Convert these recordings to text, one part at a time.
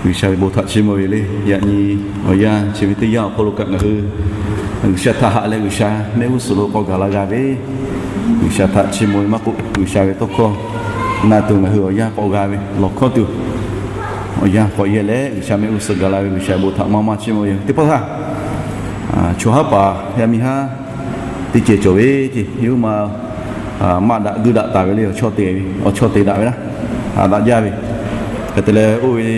G'uiˬsha ve bon htaꞈ chiˇ mvuh ve le. Yaꞈ nyi awˬ yanˇ chi ve teˇ yanˇ awˬ hk'aw lo kaꞈ ngaˬ hui G'uiˬsha htaꞈ haꞈ leh G'uiˬsha mehˆ g'uˇ suhˍ lo k'awꞈ gaˬ la g'a ve, G'uiˬsha htaꞈ chiˇ mvuh ve maˇ k'oˆ, G'uiˬsha ve tawˇ hkawˇ na tuˬ ngaˬ hui awˬ yanˇ k'awꞈ g'a ve lawˬ hkawˇ tuˬ, awˬ yanˇ k'awꞈ yehˇ leh G'uiˬsha mehˆ g'uˇ suhˍ gaˬ la ve G'uiˬsha ve bon htaꞈ maˇ maˇ chiˇ mvuh ve yoˬ. Teˇ pawˆ htaˇ, chaw haˉ paˍ yaˇ miˇ haˉ teˇ cehˬ cawˬ ve ce, yawˇ hui ma maˇ daꞈ guˇ daꞈ taˍ ve le. Awˬ chawˇ te ve, awˬ chawˇ te daꞈ ve naˉ, daꞈ jaˇ ve. Hk'e te leh oˇ ve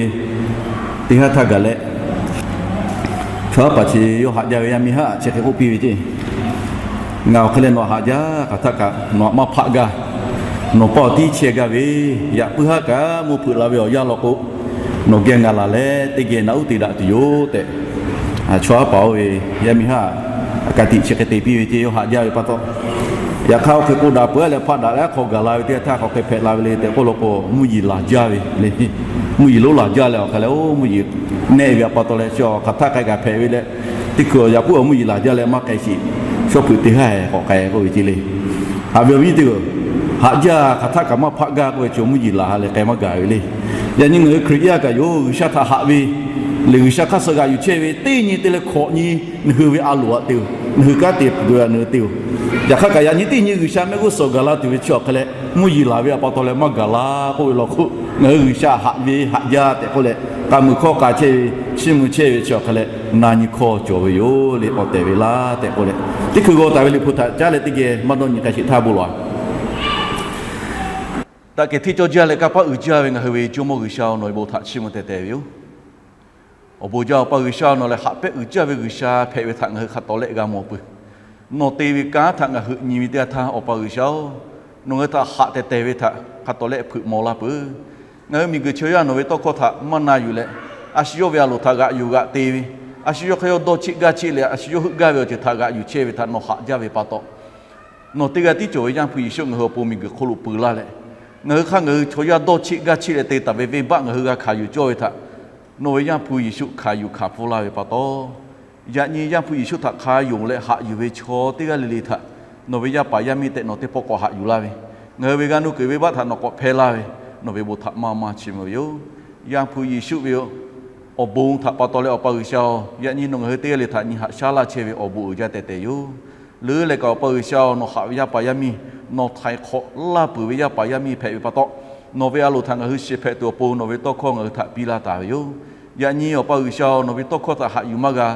teˇ haˉ htaˇ gaˬ leh, chaw haˉ paˍ chi yawˇ haꞈ jaˇ ve yaˇ miˇ haˉ chi hk'e k'oˆ piˇ ve ce, Ngaˬ awˬ hk'e leh nawˬ haꞈ jaˇ, hk'aˬ htaˆ kaꞈ nawˬ htaꞈ maˇ hpaˆ gaˇ. Nawˬ pa awˬ tiˉ chehˇ gaˇ ve, yaꞈ puiˉ haˉ kaꞈ mvuhˇ hpeuꞈ la ve awˬ yanˇ law k'o, nawˬ geh ngaˬ laˬ leh teˇ geh naꞈ uˉ te daꞈ tuˬ yoˬ tehꞈ, chaw haˉ paˍ oˇ ve yaˇ miˇ haˉ ka tiꞈ chi hk'e te piˇ ve ce, yawˇ haꞈ jaˇ ve pa taw. Yaꞈ hk'aˇ, oˇ hk'e k'o daꞈ peuˬ a leh hpaˆ daꞈ leh aˉ hk'aw gaˬ la ve teˇ g'aˇ htaˇ hk'aˬ hk'e hpehꞈ la ve le tehꞈ k'oˆ law k'o, mvuhˇ yeˬ laˬ jaˇ ve le. Mvuhˇ yeˬ lonˉ laˬ jaˇ leh awˬ hk'e leh, oˇ mvuhˇ yeˬ nehˆ ve pa taw leh, chi hk'aˬ htaˆ k'ai kaꞈ hpehꞈ ve leh, teˇ hkui awˬ yaꞈ k'oˆ awˬ mvuhˇ yeˬ laˬ jaˇ leh maˇ k'ai sheˍ. Shawˉ hpeuꞈ teˇ haˉ k'awꞈ k'ai k'oˆ ve ce le. Haꞈ ve awˬ viˉ teˇ g'aˇ, haꞈ jaˇ, hk'aˬ htaˆ kaꞈ maˇ hpaˆ gaˇ k'oˆ ve chi mvuhˇ yeˬ laˬ ha leh k'ai maˇ gaˬ ve le. Yaꞈ nyi ngaˬ hui Hkriꞈ yaˇ kaꞈ yoˬ, G'uiˬsha htaꞈ haꞈ ve lehˬ, G'uiˬsha hk'aˇ suh g'aꞈ yuˬ chehˇ ve teˇ nyi te leh hkawꞈ nyi, ngaˬ hui ve a loˍ aꞈ te-oˬ, ngaˬ hui kanˉ te peuˬ a na te-oˬ. Yaꞈ hk'aˇ kaꞈ yaꞈ nyi teˇ nyi G'uiˬsha mehˆ g'uˇ suhˍ gaˬ la tuˬ ve chi awˬ hk'e leh, mvuhˇ yeˬ laˬ ve pa taw leh maˇ gaˬ la k'oˆ ve law k'o, ngaˬ hui G'uiˬsha haꞈ ve haꞈ jaˇ tehꞈ k'oˆ leh, k'a muiˬ hkawˇ k'a chehˇ ve, chiˇ mvuh chehˇ ve chi awˬ hk'e leh, na nyi hkawˇ cawˬ ve yoˬ le. Awˬ tehˬ ve laˇ tehꞈ k'oˆ leh, teˇ hkui g'aw taˍ ve Liꞈ hpu htaꞈ caˉ leh teˇ geh maˇ dawˇ nyi k'ai sheˍ htaˇ bon lawˬ. Daꞈ kehˬ hteˇ cawˇ jaˇ leh kanˇ paˆ uiˍ jaˇ ve ngaˬ hui ve Jawˇmawˇ G'uiˬsha-oˬ, nawˬ ve bon htaꞈ chiˇ mvuh teh teh ve yoˬ. Awˬ bon jaˇ Awˬ pa G'uiˬsha, nawˬ lehˬ haꞈ pehˆ uiˍ jaˇ ve G'uiˬsha hpehꞈ ve htaꞈ ngaˬ hui hk'a tawˍ lehˆ g'a mawˬ peuˬ. Nawˬ te ve kanˉ htaꞈ ngaˬ hui nyi ve teˇ yanˇ htaˇ, Awˬ pa G'uiˬsha-oˬ, nawˬ ngaˬ hui htaꞈ haꞈ teh teh ve htaꞈ hk'a tawˍ lehˆ hpeuꞈ maw laˇ peuˬ. Ngaˬ hui miˬguiˬ chaw yaˇ nawˬ ve tawˇ hkawˇ htaꞈ maˇ na yuˬ leh, a shu yawˇ ve a loˍ htaꞈ g'aꞈ yuˬ g'aꞈ te ve, a shu yawˇ hk'e yawˇ dawˇ cheˆ gaˇ cheˆ leh, a shu yawˇ heuˆ gaˇ ve awˬ ceuˬ htaꞈ g'aꞈ yuˬ chehˇ ve htaꞈ nawˬ haꞈ jaˇ ve pa taw, nawˬ teˇ g'aˇ tiˉ cawˬ ve Yaˇ hpu Yeˍsuˆ ngaˬ hui awˬ pon miˬguiˬ hk'oˆ lo peu laˇ leh, ngaˬ hui hk'aˇ ngaˬ hui chaw yaˇ dawˇ cheˆ gaˇ cheˆ leh te taˍ ve venˇbaˆ ngaˬ hui g'a hkanˍ yuˬ cawˇ ve htaꞈ nawˬ ve Yaˇ hpu Yeˍsuˆ hkanˍ yuˬ hkanˍ pfuhˇ laˇ ve pa taw, yaꞈ nyi Yaˇ hpu Yeˍsuˆ htaꞈ hk'a yonˍ leh haꞈ yuˬ ve chaw teˇ g'aˇ le le htaꞈ nawˬ ve yaˇ paˍ yaˇ miˇ tehꞈ nawˬ teˇ pawˆ k'awꞈ haꞈ yuˬ laˇ ve, ngaˬ hui ve g'aˇ nuˇ kuiˬ venˇbaˆ htaꞈ nawˬ k'awꞈ hpehˇ laˇ ve, nawˬ ve bon htaꞈ maˇ maˇ chiˇ mvuh ve yoˬ. Yaˇ hpu Yeˍsuˆ ve awˬ bon htaꞈ pa taw leh Awˬ pa G'uiˬsha-oˬ, yaꞈ nyi nawˬ ngaˬ hui teˇ g'aˇ le htaꞈ nyi haꞈ shaˉ laˇ chehˇ ve awˬ bon uiˍ jaˇ teh teh yoˬ. Leuˉ leh kaꞈ Awˬ pa G'uiˬsha-oˬ, nawˬ haꞈ ve yaˇ paˍ yaˇ miˇ, nawˬ htaiˍ hk'awꞈ laˇ peuˬ ve yaˇ paˍ yaˇ miˇ hpehꞈ ve pa taw, nawˬ ve a loˍ htaꞈ ngaˬ hui shiˍ hpehꞈ tuˬ awˬ pon nawˬ ve tawˇ hkawˇ ngaˬ hui htaꞈ piˇ laˇ taˍ ve yoˬ. Yaꞈ nyi Awˬ pa G'uiˬsha-oˬ, nawˬ ve tawˇ hkawˇ htaꞈ haꞈ yuˬ maˇ g'a,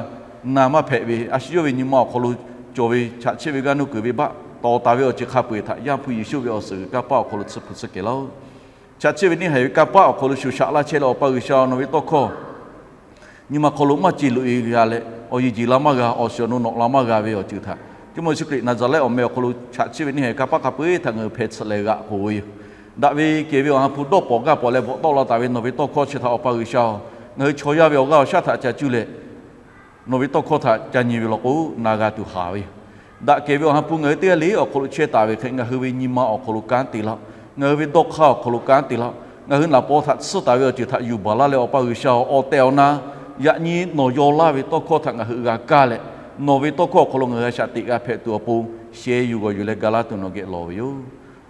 na maˇ hpehꞈ ve, a shu yawˇ ve nyi ma awˬ hk'aw lo cawˬ ve chaꞈ chiˆ ve g'aˇ nuˇ kuiˬ venˇbaˆ tawˍ taˍ ve awˬ ceuˬ hk'a peu-eˬ htaꞈ Yaˇ hpu Yeˍsuˆ ve awˬ suhˍ g'uiˬ kanˇ paˆ awˬ hk'aw lo tsuhˇ hpu tsuhˇ kehˬ laˇ-oˆ. Chaꞈ chiˆ ve neˇ haiˬ ve kanˇ paˆ awˬ hk'aw lo shuˍ shaꞈ laˇ chehˇ leh Awˬ pa G'uiˬsha-oˬ, nawˬ ve tawˇ hkawˇ nyi ma hk'aw lo maˇ ce loꞈ-e g'a leh, awˬ yeˬ jeˬ la maˇ g'a, awˬ shiˍ awˬ nu nawꞈ la maˇ g'a ve awˬ ceuˬ htaꞈ Jawˇmawˇ Yeˍsuˆ Hkriꞈ Naˍzaˍrehˆ awˬ meh awˬ hk'aw lo chaꞈ chiˆ ve neˇ haiˬ kanˇ paˆ hk'a peu-eˬ htaꞈ ngaˬ hui hpeh tsuhꞈ leh g'aꞈ k'oˬ ve yoˬ. Daꞈ ve kehˬ ve Awˬ ha hpu dawˇ pawˍ gaˇ pawˍ leh bvuhꞈ tawˆ la taˍ ve nawˬ ve tawˇ hkawˇ chi htaꞈ Awˬ pa G'uiˬsha-oˬ, ngaˬ hui chaw yaˇ ve awˬ g'aˇ awˬ shaˉ htaꞈ ca cuˇ leh nawˬ ve tawˇ hkawˇ htaꞈ ca nyi ve law k'o, na g'a tuˬ haˍ ve yoˬ. Daꞈ kehˬ ve Awˬ ha hpu ngaˬ hui teˇ g'aˇ le awˬ hk'aw lo chehˇ taˍ ve hk'e, ngaˬ hui ve nyi ma awˬ hk'aw lo kanˉ te laˇ-oˆ. Ngaˬ hui ve dawˇ hk'aˇ awˬ hk'aw lo kanˉ te laˇ-oˆ. Ngaˬ hui naˍ paw htaꞈ tsuhˇ taˍ ve awˬ ceuˬ htaꞈ yuˬ baˬ laˇ leh Awˬ pa G'uiˬsha-oˬ, awˬ tehˬ awˬ na yaꞈ nyi nawˬ yaw laˇ ve tawˇ hkawˇ htaꞈ ngaˬ hui g'a kaˇ leh, nawˬ ve tawˇ hkawˇ awˬ hk'aw lo ngaˬ hui a shaꞈ teꞈ g'a hpehꞈ tuˬ awˬ pon sheh yuˬ g'awˬ yuˬ leh ga laˇ tuˬ nawˬ geh lawˬ ve yoˬ.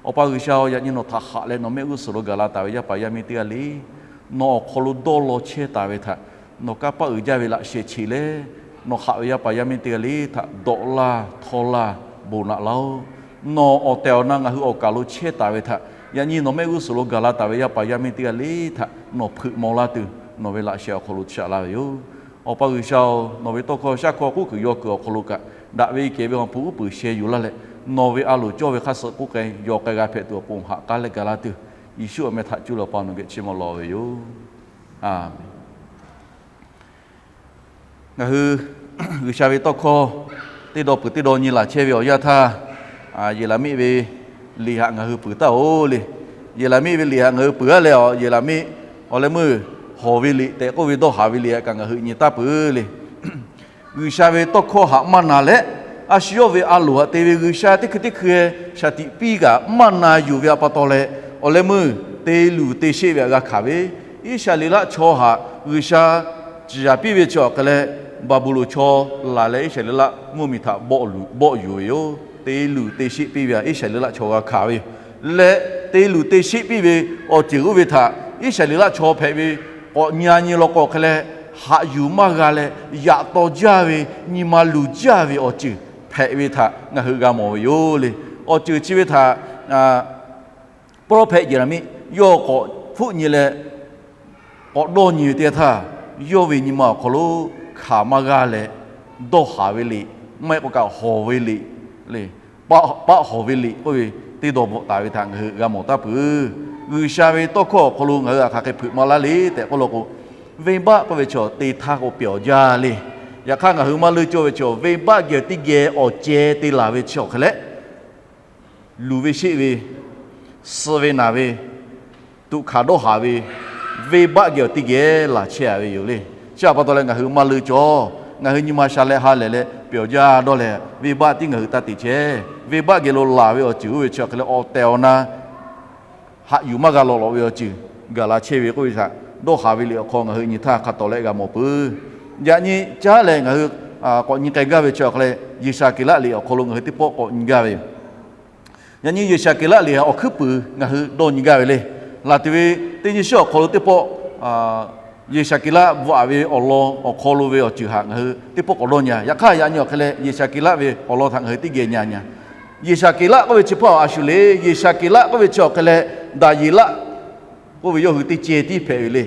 Awˬ pa G'uiˬsha-oˬ, yaꞈ nyi nawˬ htaꞈ haꞈ leh nawˬ mehˆ g'uˇ suhˍ lo gaˬ la taˍ ve yaˇ paˍ yaˇ miˇ teˇ g'aˇ le nawˬ awˬ hk'aw lo dawˇ law chehˇ taˍ ve htaꞈ nawˬ kanˇ paˆ uiˍ jaˇ ve laꞈ sheh cheꞈ leh, nawˬ haꞈ ve yaˇ paˍ yaˇ miˇ teˇ g'aˇ le htaꞈ dawꞈ laˇ htawˇ laˇ bon naꞈ laˇ-oˆ. Nawˬ awˬ tehˬ awˬ na ngaˬ hui awˬ kaˬ lo chehˇ taˍ ve htaꞈ yaꞈ nyi nawˬ mehˆ g'uˇ suhˍ lo gaˬ la taˍ ve yaˇ paˍ yaˇ miˇ teˇ g'aˇ le htaꞈ nawˬ hpeuꞈ maw laˇ tuˬ nawˬ ve laꞈ sheh awˬ hk'aw lo shaꞈ laˇ ve yoˬ. Awˬ pa G'uiˬsha-oˬ, nawˬ ve tawˇ hkawˇ shaˉ hkawˇ k'oˆ kuiˬ yaw kuiˬ awˬ hk'aw lo kaꞈ daꞈ ve kehˬ ve Awˬ ha hpu uˉ peunˍ sheh yuˬ laˇ leh, nawˬ ve a loˍ cawˇ ve hk'aˇ suh k'oˆ k'ai yaw k'ai g'a hpehꞈ tuˬ awˬ pon haꞈ k'aˉ leh ga laˇ tuˬ, Yeˍsuˆ awˬ meh htaꞈ cuˇ leh Awˬ pa nawˬ geh chiˇ mvuh lawˬ ve yoˬ. Aˬmenˍ. Ngaˬ hui G'uiˬsha ve tawˇ hkawˇ teˇ daw peuˬ teˇ daw nyi laˬ chehˇ ve awˬ yanˇ htaˇ, Yeˍraˍmiˆ ve liꞈ htaꞈ ngaˬ hui peuˬ taˉ-oˬ le. Yeˍraˍmiˆ ve liꞈ htaꞈ ngaˬ hui peuˬ-a leh, Yeˍraˍmiˆ awˬ leh meuˇ hawˬ ve liꞈ tehꞈ k'oˆ ve dawˇ haˍ ve liꞈ htaꞈ kaꞈ ngaˬ hui nyi taˉ peuˬ le. G'uiˬsha ve tawˇ hkawˇ htaꞈ maˇ na leh, a shu yawˇ ve a loˍ htaꞈ te ve G'uiˬsha teˇ hkui teˇ hkui shaˍ tiꞈ piˇ kaꞈ maˇ na yuˬ ve htaꞈ pa taw leh, awˬ leh meuˇ te luˬ te sheˆ ve htaꞈ g'a hkanˍ ve, Iˉsaˍreˍlaˆ chaw htaꞈ G'uiˬsha ciˍ yanˍ piˇ ve chi awˬ hk'e leh, Baˍbuˍlonˍ chaw laˬ leh Iˉsaˍreˍlaˆ mvuhˇmiˬ htaꞈ bawˆ yuˬ ve yoˬ. Te luˬ te sheˆ piˇ ve htaꞈ Iˉsaˍreˍlaˆ chaw g'a hkanˍ ve yoˬ. Leh te luˬ te sheˆ piˇ ve awˬ ceuˬ oˇ ve htaꞈ Iˉsaˍreˍlaˆ chaw hpehꞈ ve k'awꞈ nyi a nyi law k'o hk'e leh, haꞈ yuˬ maˇ g'a leh yaꞈ taw jaˇ ve, nyi ma luˬ jaˇ ve awˬ ceuˬ hpehꞈ ve htaꞈ ngaˬ hui g'a mawˬ ve yoˬ le. Awˬ ceuˬ chi ve htaꞈ prophet Yeˍraˍmiˆ yawˇ k'awꞈ hpfuhˆ nyi leh k'awꞈ dawˇ nyi ve teˇ yanˇ htaˇ, yawˇ ve nyi ma awˬ hk'aw lo hkanˍ maˇ g'aˇ leh, dawˇ haˍ ve liꞈ, maˇ heˆ k'o kaꞈ hawˬ ve liꞈ le, paˆ hawˬ ve liꞈ k'oˆ ve teˇ dawˇ bvuhꞈ taˍ ve htaꞈ ngaˬ hui g'a mawˬ taˉ peuˬ. G'uiˬsha ve tawˇ hkawˇ awˬ hk'aw lo ngaˬ hui htaꞈ hk'aˬ hk'e hpeuꞈ maˍ laˇ le tehꞈ k'oˆ law k'o, venˇbaˆ k'oˆ ve chaw te htaˇ k'o pyawˬ jaˇ le. Yaꞈ hk'aˇ ngaˬ hui maˇ leuˇ cawˇ ve chaw, venˇbaˆ geh teˇ geh awˬ ceh te laˬ ve chi awˬ hk'e leh, luˬ ve sheˆ ve, suh ve naˬ ve, tuꞈ hkanˍ dawˇ haˍ ve, venˇbaˆ geh awˬ teˇ geh laˬ chehˇ a ve yoˬ le. Chi htaꞈ pa taw leh ngaˬ hui maˇ leuˇ cawˇ. Ngaˬ hui nyi ma sha leh ha lehˬ leh pyawˬ jaˇ dawˇ leh, venˇbaˆ tiˉ ngaˬ hui taˇ te chehˇ. Venˇbaˆ geh lo laˬ ve awˬ ceuˬ oˇ ve chi awˬ hk'e leh awˬ tehˬ awˬ na haꞈ yuˬ maˇ g'a law lawꞈ ve awˬ ceuˬ gaˬ la chehˇ ve k'oˆ ve htaꞈ, dawˇ haˍ ve liꞈ awˬ hk'aw ngaˬ hui nyi htaˇ hk'a tawˍ leh g'a mawˬ peuˬ. Yaꞈ nyi caˉ leh ngaˬ hui k'awꞈ nyi k'ai gaˇ ve chi awˬ hk'e leh, Yeˍsaˍkeˍlaˆ liꞈ awˬ hk'aw lo ngaˬ hui teˇ pawˆ k'awꞈ nyi gaˇ ve yoˬ. Yaꞈ nyi Yeˍsaˍkeˍlaˆ liꞈ awˬ hkuiˉ puiˍ ngaˬ hui dawˇ nyi gaˇ ve le. Laˬ tuˬ ve teˇ nyi shiˉ awˬ hk'aw lo teˇ pawˆ Yeˍsaˍkeˍlaˆ bvuhꞈ ve awˬ lawn awˬ hk'aw lo ve awˬ ceuˬ htaꞈ ngaˬ hui teˇ pawˆ k'awꞈ dawˇ nyi a. Yaꞈ hk'aˇ yaꞈ nyi awˬ hk'e leh Yeˍsaˍkeˍlaˆ ve awˬ lawn htaꞈ ngaˬ hui teˇ geh nyi a nyi a. Yeˍsaˍkeˍlaˆ k'oˆ ve chi hpaˇ a shu le. Yeˍsaˍkeˍlaˆ k'oˆ ve chi awˬ hk'e leh, Daˍyeˍlaˆ k'oˆ ve yawˇ hui teˇ ceh tiˉ hpehꞈ ve le.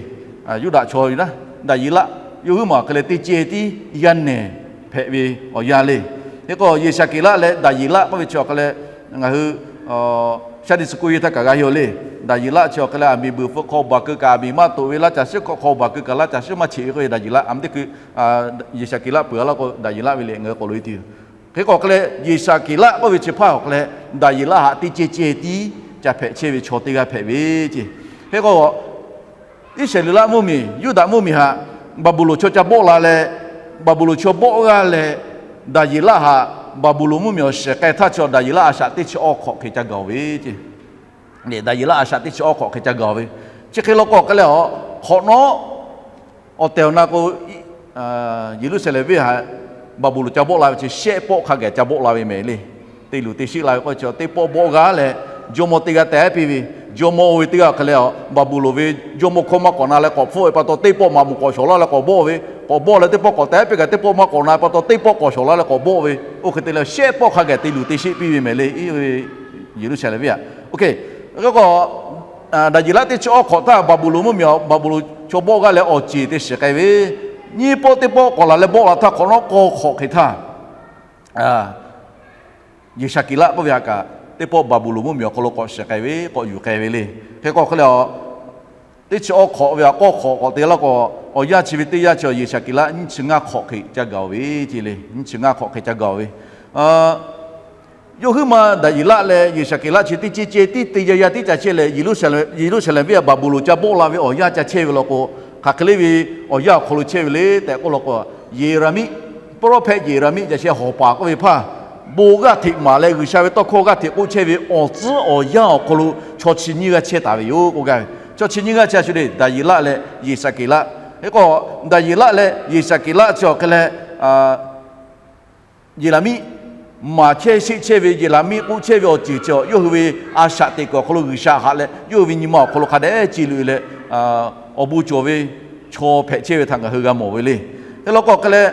Yuˇdaꞈ chaw ve naˉ, Daˍyeˍlaˆ yawˇ hui ma awˬ hk'e leh teˇ ceh tiˉ yaˇ nehˬ hpehꞈ ve awˬ yanˇ le. Hk'e k'o Yeˍsaˍkeˍlaˆ leh Daˍyeˍlaˆ k'oˆ ve chi awˬ hk'e leh, ngaˬ hui Sunday school ve htaˇ kaꞈ g'a heˆ le. Daˍyeˍlaˆ chi awˬ hk'e leh aˬ miˍ buiˬ hpfuh hk'aw baˬ keu kaꞈ aˬ miˍ maˇ toꞈ ve, laˇ caˬ shiˉ hk'aw hk'aw baˬ keu kaꞈ laˇ caˬ shiˉ maˇ cheꞈ ve k'oˆ ve Daˍyeˍlaˆ a teˇ hkui Yeˍsaˍkeˍlaˆ peuˬ a laˇ k'o, Daˍyeˍlaˆ ve liꞈ ngaˬ hui k'awꞈ loꞈ e tuˬ yoˬ. Hk'e k'o hk'e leh Yeˍsaˍkeˍlaˆ k'oˆ ve chi hpaˇ awˬ hk'e leh Daˍyeˍlaˆ htaꞈ teˇ ceh ceh tiˉ ca hpehꞈ chehˇ ve chaw teˇ g'aˇ hpehꞈ ve ce. Hk'e k'o Iˉsaˍreˍlaˆ mvuhˇmiˬ, Yuˇdaꞈ mvuhˇmiˬ htaꞈ Baˍbuˍlonˍ chaw ca bawˆ la leh, Baˍbuˍlonˍ chaw bawˆ g'aˇ leh, Daˍyeˍlaˆ htaꞈ Baˍbuˍlonˍ mvuhˇmiˬ awˬ shiˍ k'ai htaˇ chi Daˍyeˍlaˆ a shaꞈ teˇ chi awˇ hk'awꞈ hk'e ca gaˬ-oˬ ve ce. Daˍyeˍlaˆ a shaꞈ teˇ chi awˇ hk'awꞈ hk'e ca gaˬ-oˬ ve. Chi hk'e law k'o hk'e leh a, hk'awꞈ nawˉ awˬ tehˬ awˬ na k'o, Yeˍruˆsaˍlehnˍ venˇ htaꞈ Baˍbuˍlonˍ ca bawˆ la ve chi shehˆ pawˆ hk'a gaˬ ca bawˆ la ve mehˍ le. Te luˬ te sheˆ la ve k'o chi teˇ pawˆ bawˆ g'aˇ leh, jawˇmawˇ teˇ g'aˇ tehꞈ piˇ ve, jawˇmawˇ oˇ ve teˇ g'aˇ hk'e leh a, Baˍbuˍlonˍ ve jawˇmawˇ hkawˇ maˇ k'awꞈ na leh k'awꞈ hpfuhˆ ve pa taw teˇ pawˆ maꞈ moˍ k'awꞈ shawˍ laˇ leh k'awꞈ bawˆ ve, k'awꞈ bawˆ leh teˇ pawˆ k'awꞈ tehꞈ piˇ kaꞈ teˇ pawˆ maˇ k'awꞈ na pa taw teˇ pawˆ k'awꞈ shawˍ laˇ leh k'awꞈ bawˆ ve, oˇ hk'e te leh shehˆ pawˆ hk'a gaˬ te luˬ te sheˆ piˇ ve mehˍ le. Iˉ ve Yeˍruˆsaˍlehnˍ venˇ a, oˇ hk'e k'o Daˍyeˍlaˆ teˇ chi awˇ hk'awꞈ htaˇ Baˍbuˍlonˍ mvuhˇmiˬ, Baˍbuˍlonˍ chaw bawˆ g'aˇ leh awˬ ceˬ te shiˍ k'ai ve, nyiˇ pawˆ teˇ pawˆ k'awꞈ laˬ leh bawˆ la htaˇ hk'awꞈ nawˉ k'awˇ hk'awꞈ hk'e htaˇ, Yeˍsaˍkeˍlaˆ k'oˆ ve htaꞈ kaꞈ teˇ pawˆ Baˍbuˍlonˍ mvuhˇmiˬ awˬ hk'aw lo k'awꞈ shiˍ k'ai ve, k'awꞈ yuˬ k'ai ve le. Hk'e k'o hk'e leh a, teˇ chi awˇ hk'awꞈ ve htaꞈ k'awˇ hk'awꞈ k'awꞈ te laˇ k'o, awˬ yanˇ chi ve teˇ yanˇ chi Yeˍsaˍkeˍlaˆ nyiˇ chi ngaˇ hk'awꞈ hk'e ca gaˬ-oˬ ve ce le. Nyiˇ chi ngaˇ hk'awꞈ hk'e ca gaˬ-oˬ ve. Yawˇ huiˉ ma Daˍyeˍlaˆ leh Yeˍsaˍkeˍlaˆ chi teˇ ceh ceh tiˉ te yaˇ yaˇ tiˉ ca chehˇ leh, Yeˍruˆsaˍlehnˍ venˇ a Baˍbuˍlonˍ ca bawˆ la ve awˬ yanˇ ca chehˇ ve law k'o, hk'aˬ hk'e le ve awˬ yanˇ awˬ hk'aw lo chehˇ ve le tehꞈ k'oˆ law k'o, Yeˍraˍmiˆ, prophet Yeˍraˍmiˆ ca chehˇ hawˬ paˍ k'oˆ ve hpaˇ, bon g'aˇ hteꞈ maˍ leh G'uiˬsha ve tawˇ hkawˇ g'aˇ hteꞈ k'oˆ chehˇ ve awˬ tcuhˉ awˬ yanˇ awˬ hk'aw lo chaw chi nyiˇ g'aˇ chehˇ taˍ ve yoˬ k'oˆ gaˇ ve. Chaw chi nyiˇ g'aˇ chi a shu le, Daˍyeˍlaˆ leh Yeˍsaˍkeˍlaˆ. Hk'e k'o Daˍyeˍlaˆ leh Yeˍsaˍkeˍlaˆ chi awˬ hk'e leh Yeˍraˍmiˆ maˍ chehˇ sheˆ chehˇ ve, Yeˍraˍmiˆ k'oˆ chehˇ ve awˬ ceuˬ chi yawˇ hui ve a shaꞈ teꞈ kuiˬ awˬ hk'aw lo G'uiˬsha haꞈ leh yawˇ hui ve nyi ma awˬ hk'aw lo hk'a dehꞈ ce luꞈ e leh, awˬ bon cawˬ ve chaw hpehꞈ chehˇ ve htaꞈ ngaˬ hui g'a mawˬ ve le. Hk'e law k'o hk'e leh,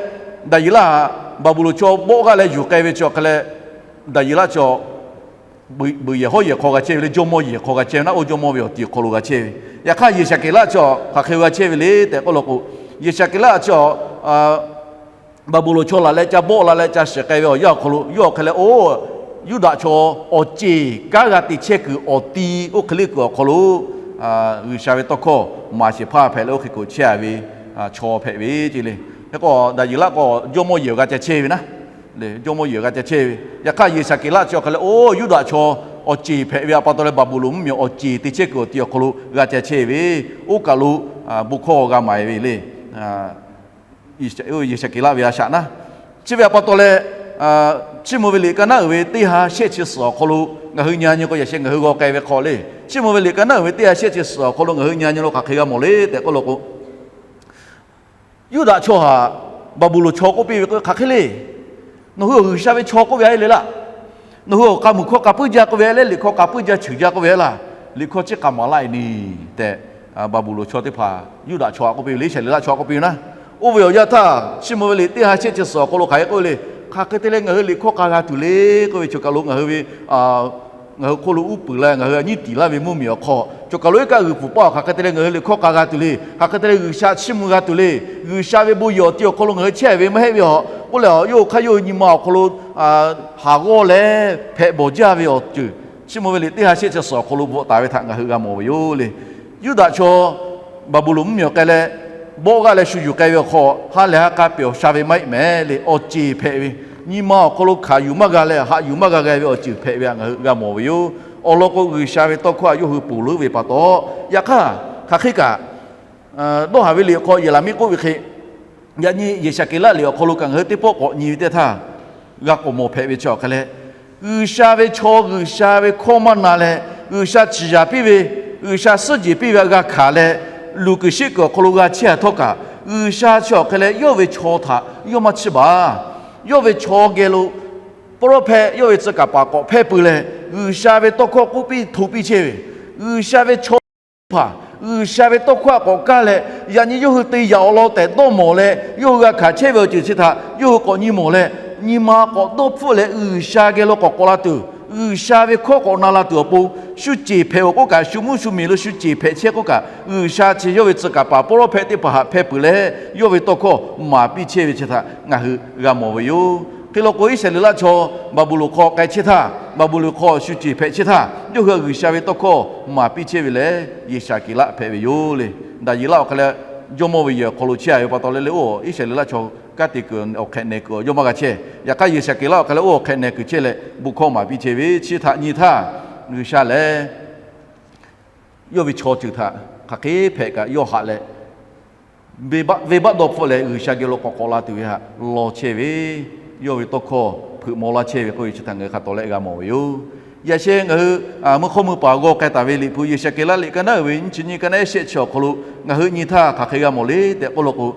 Daˍyeˍlaˆ htaꞈ Baˍbuˍlonˍ chaw bawˆ g'aˇ leh yuˬ k'ai ve chi awˬ hk'e leh, Daˍyeˍlaˆ chi buiˬ yehˬ hawˉ yehˬ hk'aw g'a chehˇ ve le, jawˇmawˇ yehˬ hk'aw g'a chehˇ ve naˉ, oˇ jawˇmawˇ ve awˬ ti awˬ hk'aw lo g'a chehˇ ve. Yaꞈ hk'aˇ Yeˍsaˍkeˍlaˆ chi hk'aˬ hk'e g'a chehˇ ve le tehꞈ k'oˆ law k'o, Yeˍsaˍkeˍlaˆ chi Baˍbuˍlonˍ chaw laˬ leh ca bawˆ la leh ca shiˍ k'ai ve awˬ yanˇ awˬ hk'aw lo yawˇ awˬ hk'e leh, oˇ, Yuˇdaꞈ chaw awˬ ceˬ kanˉ g'a te chehˇ kuiˬ awˬ ti oˇ hk'e le kuiˬ awˬ hk'aw lo G'uiˬsha ve tawˇ hkawˇ maˍ shehˍ hpaˇ hpehꞈ leh oˇ hk'e k'oꞈ chehˇ a ve chaw hpehꞈ ve ce le. Hk'e k'o Daˍyeˍlaˆ k'o jawˇmawˇ yehˬ g'a ca chehˇ ve naˉ, jawˇmawˇ yehˬ g'a ca chehˇ ve. Yaꞈ hk'aˇ Yeˍsaˍkeˍlaˆ chi awˬ hk'e leh, oˇ, Yuˇdaꞈ chaw awˬ ceˬ hpehꞈ ve a pa taw leh Baˍbuˍlonˍ mvuhˇmiˬ awˬ ceˬ te chehˇ kuiˬ awˬ ti awˬ hk'aw lo g'a ca chehˇ ve, oˇ kaˬ lo bon hkawˇ g'a maˍ e ve le. Yeˍsaˍkeˍlaˆ ve a shaꞈ naˉ, chi ve a pa taw leh, Chiˇ mvuh ve liꞈ ka naˉ uiˍ ve teˇ ha shehˆ chi suhˍ awˬ hk'aw lo ngaˬ hui nyi nyi k'o, yaꞈ sheh ngaˬ hui g'aw k'ai ve hk'aw le. Chiˇ mvuh ve liꞈ ka naˉ uiˍ ve teˇ ha shehˆ chi suhˍ awˬ hk'aw lo ngaˬ hui nyi nyi lo hk'aˬ hk'e g'a mawˬ le tehꞈ k'oˆ law k'o, Yuˇdaꞈ chaw htaꞈ Baˍbuˍlonˍ chaw k'oˆ piˇ ve k'o, hk'aˬ hk'e le, nawˬ hui awˬ G'uiˬsha ve chaw k'oˆ ve a le laˇ. Nawˬ hui awˬ k'a muiˬ hkawˇ k'a puiˉ jaˇ k'oˆ ve a le, liꞈ hkawˇ k'a puiˉ jaˇ cheuˬ jaˇ k'oˆ ve a laˇ. Liꞈ hkawˇ chi k'a maˍ laˇ e ni tehꞈ, Baˍbuˍlonˍ chaw teˇ hpaˍ, Yuˇdaꞈ chaw htaꞈ k'oˆ piˇ ve le, Iˉsaˍreˍlaˆ chaw htaꞈ k'oˆ piˇ ve naˉ. Oˇ ve awˬ yanˇ htaˇ, Chiˇ mvuh ve liꞈ teˇ ha shehˆ chi suhˍ awˬ hk'aw lo hk'aˬ hk'e k'oˆ ve le. Hk'aˬ hk'e te leh ngaˬ hui liꞈ hkawˇ k'a g'a tuˬ le k'oˆ ve, choˬ kaˬ lo ngaˬ hui ve ngaˬ hui hk'oˆ lo uˉ peunˍ la, ngaˬ hui a nyiˉ tiˍ laˇ ve mvuhˇmiˬ awˬ hk'aw, choˬ kaˬ lo iˉ kaˆ g'uiˬ pfuhˍ paˆ awˬ hk'aˬ hk'e te leh ngaˬ hui liꞈ hkawˇ k'a g'a tuˬ le. Hk'aˬ hk'e te leh G'uiˬsha chiˇ mvuh g'a tuˬ le. G'uiˬsha ve bon yehˬ awˬ ti awˬ hk'aw lo ngaˬ hui chehˇ ve maˇ heˆ ve a k'oˆ leh, yawˇ hui hk'aˇ yawˇ hui nyi ma awˬ hk'aw lo haˍ g'awˇ leh hpehꞈ bawˬ jaˇ ve awˬ ceuˬ, Chiˇ mvuh ve liꞈ teˇ ha shehˆ chi suhˍ awˬ hk'aw lo bvuhꞈ taˍ ve htaꞈ ngaˬ hui g'a mawˬ ve yoˬ le. Yuˇdaꞈ chaw Baˍbuˍlonˍ mvuhˇmiˬ awˬ k'ai leh, bawˆ g'aˇ leh shu yuˬ k'ai ve awˬ hk'aw, ha lehˬ ha k'a pehˬ awˬ sha ve maˇ heˆ mehˍ le. Awˬ ceˬ hpehꞈ ve, nyi ma awˬ hk'aw lo hkanˍ yuˬ maˇ g'a leh haꞈ yuˬ maˇ g'a g'a ve awˬ ceuˬ hpehꞈ ve htaꞈ ngaˬ hui g'a mawˬ ve yoˬ. Awˬ lawn k'o, G'uiˬsha ve tawˇ hkawˇ htaꞈ yawˇ hui ponˬ leuˉ ve pa taw, yaꞈ hk'aˇ hk'aˬ hk'e kaꞈ dawˇ haˍ ve liꞈ awˬ hk'aw Yeˍraˍmiˆ k'oˆ ve hk'e, yaꞈ nyi Yeˍsaˍkeˍlaˆ liꞈ awˬ hk'aw lo kaꞈ ngaˬ hui teˇ pawˆ k'awꞈ nyi ve teˇ htaˇ, g'a k'awꞈ mawˬ hpehꞈ ve chi awˬ hk'e leh, G'uiˬsha ve chaw G'uiˬsha ve hkawˇ maˇ na leh, G'uiˬsha chiˍ yaˍ piˇ ve, G'uiˬsha suhˉ jeˬ piˇ ve htaꞈ g'a hkanˍ leh, luˬ kuiˬ sheˆ kuiˬ awˬ hk'aw lo g'a chehˇ a htawˇ kaꞈ, G'uiˬsha chi awˬ hk'e leh yawˇ ve chaw htaꞈ yawˇ maˇ chiˇ baˬ. Yawˇ ve chaw geh lo pawˇ lawˇ hpehˇ, yawˇ ve tcuh kaˍ paˍ k'awꞈ hpehˇ pui leh, G'uiˬsha ve tawˇ hkawˇ k'oˆ piˇ hto piˇ chehˇ ve, G'uiˬsha ve chaw teˇ hpaˍ G'uiˬsha ve tawˇ hkawˇ htaꞈ k'awꞈ kaˇ leh, yaꞈ nyi yawˇ hui te yaꞈ awˬ lawn tehꞈ dawˇ mawˬ leh yawˇ hui g'a hkanˍ chehˇ ve awˬ ceuˬ chi htaꞈ yawˇ hui k'awꞈ nyi mawˬ leh, nyi ma k'awꞈ dawˇ hpfuhˆ leh G'uiˬsha geh lo k'awꞈ k'awꞈ la tuˬ, G'uiˬsha ve hkawˇ k'awꞈ na la tuˬ awˬ pon, shu ceˬ hpehꞈ-oˬ k'oˆ kaꞈ, shu mvuhˇ shu miˬ lo shu ceˬ hpehꞈ chehˇ k'oˆ kaꞈ, G'uiˬsha chi yawˇ ve tcuh kaˍ paˍ pawˇ lawˇ hpehˇ teˇ hpaˍ htaꞈ hpehˇ pui leh, yawˇ ve tawˇ hkawˇ maˍ piˇ chehˇ ve chi htaꞈ ngaˬ hui g'a mawˬ ve yoˬ. Hk'e law k'o, Iˉsaˍreˍlaˆ chaw Baˍbuˍlonˍ hk'aw k'ai chehˇ htaˇ, Baˍbuˍlonˍ hk'aw shu ceˬ hpehꞈ chehˇ htaˇ, yawˇ hui G'uiˬsha ve tawˇ hkawˇ maˍ piˇ chehˇ ve lehˬ, Yeˍsaˍkeˍlaˆ hpehꞈ ve yoˬ le. Daˍyeˍlaˆ awˬ hk'e leh, jawˇmawˇ ve yehˬ awˬ hk'aw lo chehˇ a ve pa taw leh le, oˇ Iˉsaˍreˍlaˆ chaw kanˉ te kuiˬ awˬ hk'ehꞈ nehˬ kuiˬ awˬ jawˇmawˇ g'a chehˇ. Yaꞈ hk'aˇ, Yeˍsaˍkeˍlaˆ awˬ hk'e leh oˇ awˬ hk'ehꞈ nehˬ kuiˬ chehˇ leh bon hkawˇ maˍ piˇ chehˇ ve chi htaꞈ nyi htaˇ, G'uiˬsha lehˬ yawˇ ve chaw ceuˬ htaꞈ hk'aˬ hk'e hpehꞈ kaꞈ yawˇ haꞈ leh, venˇbaˆ dawˇ hpfuhˆ leh G'uiˬsha geh lo k'awꞈ k'awꞈ la tuˬ ve htaꞈ law chehˇ ve, yawˇ ve tawˇ hkawˇ hpeuꞈ maw laˇ chehˇ ve k'oˆ ve chi htaꞈ ngaˬ hui hk'a tawˍ lehˆ g'a mawˬ ve yoˬ. Yaꞈ sheh ngaˬ hui mvuhˇ hk'awˇ mvuhˇ paˍ g'aw k'ai taˍ ve liꞈ hpu Yeˍsaˍkeˍlaˆ liꞈ ka naˉ uiˍ ve nyiˇ chi nyiˇ ka naˉ ehˉ shehˆ chi awˬ hk'aw lo ngaˬ hui nyi htaˇ hk'aˬ hk'e g'a mawˬ le tehꞈ k'oˆ law k'o,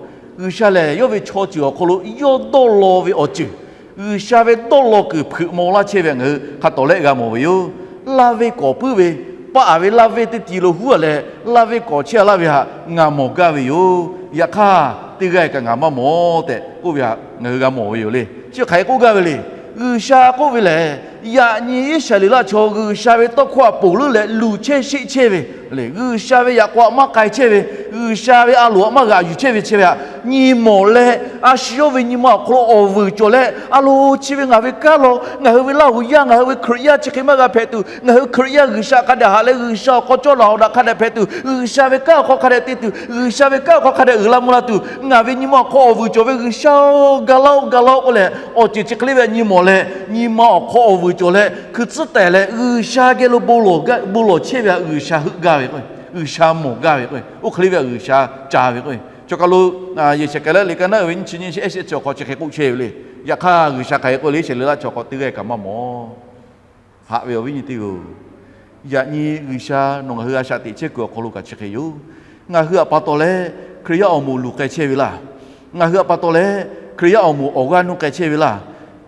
G'uiˬsha lehˬ yawˇ ve chaw ceuˬ awˬ hk'aw lo yawˇ dawˇ law ve awˬ ceuˬ, G'uiˬsha ve dawˇ law kuiˬ hpeuꞈ maw laˇ chehˇ ve ngaˬ hui hk'a tawˍ lehˆ g'a mawˬ ve yoˬ. Laˇ venˇ k'awꞈ puiˉ ve, paˆ a ve laˇ venˇ teˇ ti lo huˉ a leh, laˇ venˇ k'awꞈ chehˇ a laˇ ve htaꞈ ngaˬ mawˬ gaˇ ve yoˬ. Yaꞈ hk'aˇ, teˇ g'aˇ kaꞈ ngaˬ maˇ mawˬ tehꞈ k'oˆ ve htaꞈ ngaˬ hui g'a mawˬ ve yoˬ le. Chi hk'aˬ hk'e k'oˆ gaˇ ve le. G'uiˬsha k'oˆ ve lehˬ, yaꞈ nyi Iˉsaˍreˍlaˆ chaw G'uiˬsha ve tawˇ hkawˇ htaꞈ ponˬ leuˉ leh luˬ chehˇ sheˆ chehˇ ve le, G'uiˬsha ve yaꞈ k'aw htaꞈ maˇ k'ai chehˇ ve, G'uiˬsha ve a loˍ htaꞈ maˇ g'aꞈ yuˬ chehˇ ve chi ve htaꞈ nyi mawˬ leh, a shu yawˇ ve nyi ma awˬ hk'aw lo awˬ vuiˬ cawˬ leh, a lo chi ve ngaˬ ve kanˉ law, ngaˬ hui ve Laˇhuˍ yaˇ, ngaˬ hui ve Hkriꞈ yaˇ chi hk'e maˇ g'a hpehꞈ tuˬ, ngaˬ hui Hkriꞈ yaˇ G'uiˬsha hk'a dehꞈ haꞈ leh G'uiˬsha awˬ hk'aw cawˇ laˬ awˬ daꞈ hk'a dehꞈ hpehꞈ tuˬ, G'uiˬsha ve kanˉ awˬ hk'aw hk'a dehꞈ te tuˬ, G'uiˬsha ve kanˉ awˬ hk'aw hk'a dehꞈ uiˍ la mvuh la tuˬ, ngaˬ ve nyi ma awˬ hk'aw awˬ vuiˬ cawˬ ve G'uiˬsha-oˬ, ga laˇ-oˆ, ga laˇ-oˆ k'oˆ leh, awˬ ceuˬ chi hk'e le ve htaꞈ nyi mawˬ leh, nyi ma awˬ hk'aw awˬ vuiˬ cawˬ leh hkui tcuhˉ tehˬ leh G'uiˬsha geh lo bon lawˬ chehˇ ve htaꞈ G'uiˬsha heuˆ gaˇ ve k'o, G'uiˬsha mawˬ gaˇ ve k'o, oˇ hk'e le ve htaꞈ G'uiˬsha ca ve k'o, choˬ kaˬ lo Yeˍsaˍkeˍlaˆ liꞈ ka naˉ uiˍ ve nyiˇ chi nyiˇ chi ehˉ shehˆ chi awˬ hk'aw chi hk'e k'oˆ chehˇ ve le. Yaꞈ hk'aˇ, G'uiˬsha hk'aˬ hk'e k'oˆ le, Iˉsaˍreˍlaˆ chaw hk'aw teˇ g'aˇ kaꞈ maˇ mawˬ. Haꞈ ve awˬ viˉ nyi teˇ hpaˍ-oˬ, yaꞈ nyi G'uiˬsha nawˬ ngaˬ hui a shaꞈ teꞈ chehˇ kuiˬ awˬ hk'aw lo kaꞈ chi hk'e yoˬ. Ngaˬ hui htaꞈ pa taw leh Hkriꞈ yaˇ awˬ moˍ luˬ k'ai chehˇ ve laˇ. Ngaˬ hui htaꞈ pa taw leh Hkriꞈ yaˇ awˬ moˍ awˬ g'aˇ nuˇ k'ai chehˇ ve laˇ.